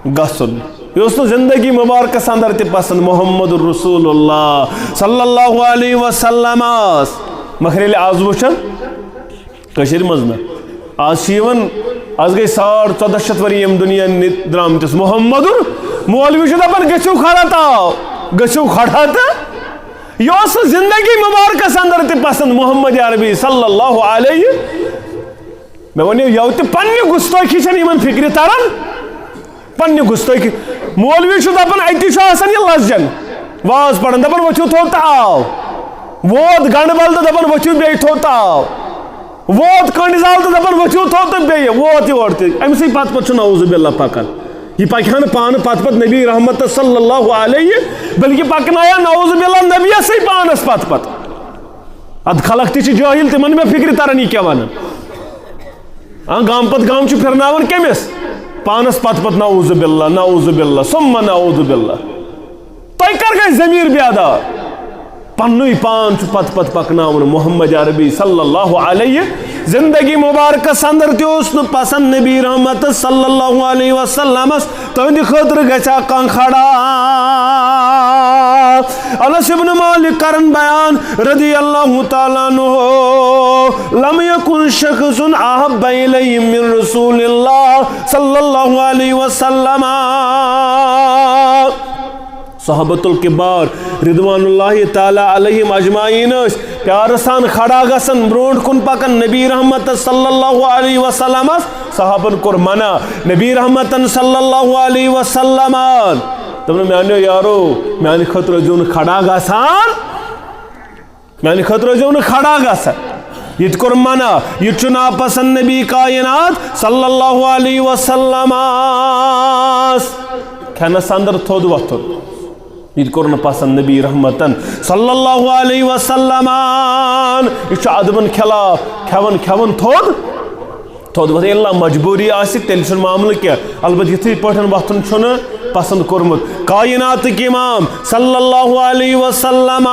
گژھُن۔ یہِ اوس نہٕ زندگی مبارکس اندر تہِ پسند محمد رسول اللہ صلی اللہ علیہ وسلم۔ مگر ییٚلہِ آز وٕچھن کٔشیٖرِ منٛز نہٕ، آز چھِ یِوان، آز گٔے ساڑ ژۄدہ شیٚتھ ؤری ییٚمہِ دُنیا نہِ-، درٛامتِس محمد۔ مولوی چھُ دپان، "گٔژھِو کھڑا تاو، گٔژھِو کھڑا تہٕ۔" یہِ اوس نہٕ زندگی مبارکس اندر تہِ پسند محمد عربی صلی اللہ علیہ۔ مےٚ ونیو یوٕ تہِ، پننہِ گستٲخی چھنہٕ یِمن فکرِ تران۔ پننہِ گستٲخی۔ مولوی چھُ دپان، اتی چھُ آسان یہِ لسجن واز پران، دپان، "ؤتھِو تھوٚد تہٕ آو۔" ووت گنڈٕ بل تہٕ دپان، "ؤتھِو بیٚیہِ تھوٚد تہٕ آو۔" ووت کٔنڈۍ زال تہٕ دپان، "ؤتھِو تھوٚد تہٕ بیٚیہِ۔" ووت یور تہِ، أمۍ سٕے پتہٕ پتہٕ چھُ نعوذ باللہ پکان۔ یہِ پکہِ ہا نہٕ پانہٕ پتہٕ پتہٕ نبی رحمت صلی اللہ علیہ، بلکہِ پکنایا نعوذ باللہ نبیَسٕے پانس پتہٕ پتہٕ۔ ادٕ خلق تہِ چھِ جٲہِل، تِمن مےٚ فکرِ تران یہِ کیٛاہ ونان۔ آ، گام پتہٕ گام چھُ پھرناوان کٔمِس؟ پانس پتہٕ پتہٕ نعوذ باللہ، نعوذ باللہ، ثم نعوذ باللہ۔ تۄہہِ کر گژھِ ضمیٖر بیدار؟ پننُے پان چھُ پتہٕ پتہٕ پکناوُن محمد عربی صلی اللہ علیہ زندگی مبارکس اندر تہِ اوس نہٕ پسند نبی رحمت صلی اللہ علیہ وسلمس تہندِ خٲطرٕ گژھِ ہا کانٛہہ کھڑا۔ انس ابن مالک کرن بیان رضی اللہ تعالیٰ عنہ، لم یکن شخص احب الیہ من رسول اللہ صلی اللہ علیہ وسلم۔ صحابت الکبار رضوان اللہ تعالیٰ علیہم اجمعین ٲسۍ پیارٕ سان کھڑا گژھان، برونٛٹھ کُن پکان۔ نبی رحمت صلی اللہ علیہ وسلمس صحابن کوٚر منع۔ نبی رحمتن صلی اللہ علیہ وسلمن دوٚپُن، میانیو یارو، میانہِ خٲطرٕ ٲسۍزیو نہٕ کھڑا گژھان، میانہِ خٲطرٕ ٲسۍزیو نہٕ کھڑا گژھان۔ یہِ تہِ کوٚر منع۔ یہِ تہِ چھُ ناپسند نبی کائنات صلی اللہ علیہ وسلم کھٮ۪نس اندر تھوٚد وۄتھُن۔ یہِ تہِ کوٚر نہٕ پسند نبی رحمتن صلی اللہ علیہ وسلم۔ یہِ چھُ ادبن خلاف، کھٮ۪وان کھٮ۪وان تھوٚد تھوٚد وۄتھُن۔ ییٚلہِ نہٕ مجبوٗری آسہِ، تیٚلہِ چھُنہٕ معاملہٕ کینٛہہ۔ البتہ یِتھُے پٲٹھۍ وۄتھُن چھُنہٕ پسند کوٚرمُت۔ کائناتٕکۍ امام صلی اللہ علیہ وسلم،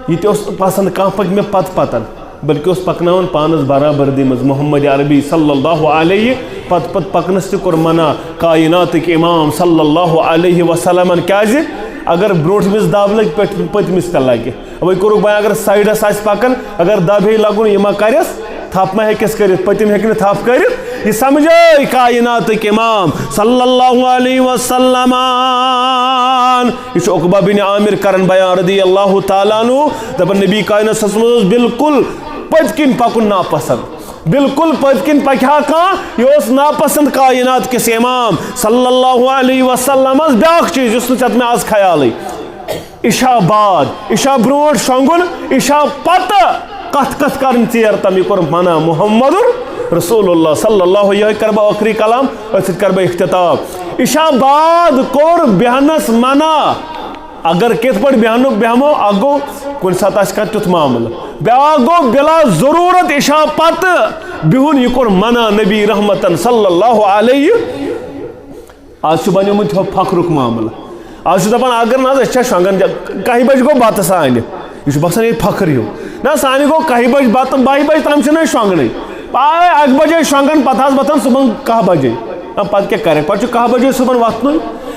یہِ تہِ اوس نہٕ پسند کانٛہہ پکہِ مےٚ پتہٕ پتن، بلکہِ اوس پکناوان پانس برابردی منٛز محمد عربی صلی اللہ علیہ۔ پتہٕ پتہٕ پکنس تہِ کوٚر منع کائناتٕکۍ امام صلی اللہ علیہ وسلمن۔ کیازِ؟ اگر برونٛٹھمِس دب لگہِ، پٔتۍ-، پٔتمِس تہِ لگہِ۔ وۄنۍ کوٚرُکھ بیان، اگر سایڈس آسہِ پکان، اگر دب ہے لگُن، یہِ ما کرٮ۪س تھپھ، ما ہیٚکٮ۪س کٔرِتھ، پٔتِم ہیٚکہِ نہٕ تھپھ کٔرِتھ۔ یہِ سمجھے کائناتٕکۍ امام صلی اللہ علیہ وسلم۔ یہِ چھُ عقبہ بن عامر کران بیان رضی اللہ تعالیٰ عنہ، دپان، نبی کائنات صلی اللہ علیہ وسلم اوس بالکل پٔتۍ کِنۍ پکُن ناپسند۔ بالکل پٔتۍ کِنۍ پکہِ ہا کانٛہہ، یہِ اوس ناپسند کائنات کِس امام صلی اللہ علیہ وسلمس۔ بیاکھ چیٖز یُس نہٕ ژےٚ مےٚ از خیالٕے۔ عشاء بعد، عشاء برونٛٹھ شۄنٛگُن، عشاء پتہٕ کتھ کتھ کرٕنۍ ژیر تام، یہِ کوٚر منع محمد رسول اللہ صلی اللہ۔ یِہوٚے کرٕ بہٕ ٲخری کلام، أتھۍ سۭتۍ کرٕ بہٕ اختتام۔ عشاء بعد کوٚر بیٚہنس منع۔ اگر کِتھ پٲٹھۍ بیٚہنُک بیٚہمو، اکھ گوٚو کُنہِ ساتہٕ آسہِ کانٛہہ تیُتھ معاملہٕ، بیٛاکھ گوٚو بلا ضروٗرت عشاء پتہٕ بِہُن، یہِ کوٚر منع نبی رحمتن صلی اللہ علیہ۔ آز چھُ بنیومُت ہُہ فخرُک معاملہٕ۔ آز چھُ دَپان، اگر نہ حظ أسۍ چھا شۄنٛگان، کَہہِ بجہِ گوٚو بَتہٕ سانہِ۔ یہِ چھُ باسان ییٚتہِ فخر ہیوٗ۔ نہ، سانہِ گوٚو کَہہِ بجہِ بَتہٕ، بَہہِ بجہِ تام چھِنہٕ أسۍ شۄنٛگنٕے۔ پَے اَکہِ بجہِ أسۍ شۄنٛگان، پَتہٕ حظ وۄتھان صُبحن کَہہ بجے۔ نہ، پَتہٕ کیٛاہ کَرَکھ؟ پَتہٕ چھُ کَہہ بجے صُبحن وۄتھنُے۔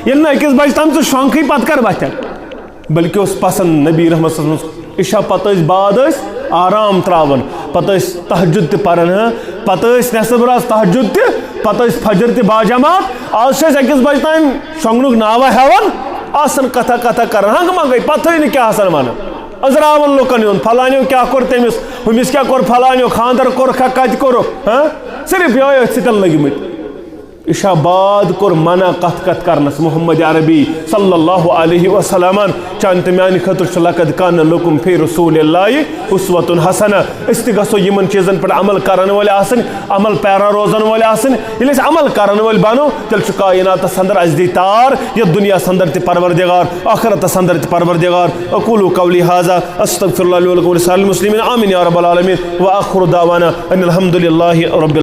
ییٚلہِ نہٕ أکِس بجہِ تام ژٕ شۄنٛگکھٕے، پَتہٕ کَر وۄتھکھ؟ بلکہِ اوس پسند نبی رحمت صلی اللہ علیہ وسلم عشاء پتہٕ ٲسۍ بعد ٲسۍ آرام تراوان، پتہٕ ٲسۍ تہجد تہِ پران، ہاں، پتہٕ ٲسۍ نٮ۪صٕف رٲژ تہجد تہِ، پتہٕ ٲسۍ فجر تہِ باجماعت۔ آز چھِ أسۍ أکِس بجہِ تام شۄنٛگنُک ناوہ ہٮ۪وان، آسان کتھا کتھا کران، ہنٛگہٕ منٛگے پتہٕے نہٕ کیٛاہ آسان ونان۔ أنٛزراوان لُکن ہُنٛد، فلانیو کیٛاہ کوٚر تٔمِس، ہُمِس کیٛاہ کوٚر، فلانیو خانٛدر کوٚرکھا، کتہِ کوٚرُکھ، ہاں؟ صرف یِہوٚے أتھۍ سۭتۍ لٔگۍ مٕتۍ۔ عشاء بعد کوٚر منع کتھ کتھ کرنس محمد عربی صلی اللہ علیہ وسلمن۔ چانہِ تہٕ میانہِ خٲطرٕ چھُ لقد کان لکم فی رسول اللہ اسوۃ حسنہ۔ أسۍ تہِ گژھو یِمن چیٖزن پٮ۪ٹھ عمل کرن وٲلۍ آسٕنۍ، عمل پیرا روزن وٲلۍ آسٕنۍ۔ ییٚلہِ أسۍ عمل کرن وٲلۍ بنو، تیٚلہِ چھُ کائناتس اندر اَسہِ دی تار، یتھ دُنیاہس اندر تہِ پروردگار، آخرتس اندر تہِ پروردگار۔ اقول قولی ھذا استغفر اللہ لی ولکم ولسائر المسلمین۔ آمین یا رب العالمین۔ وآخر دعوانا ان الحمد للہ رب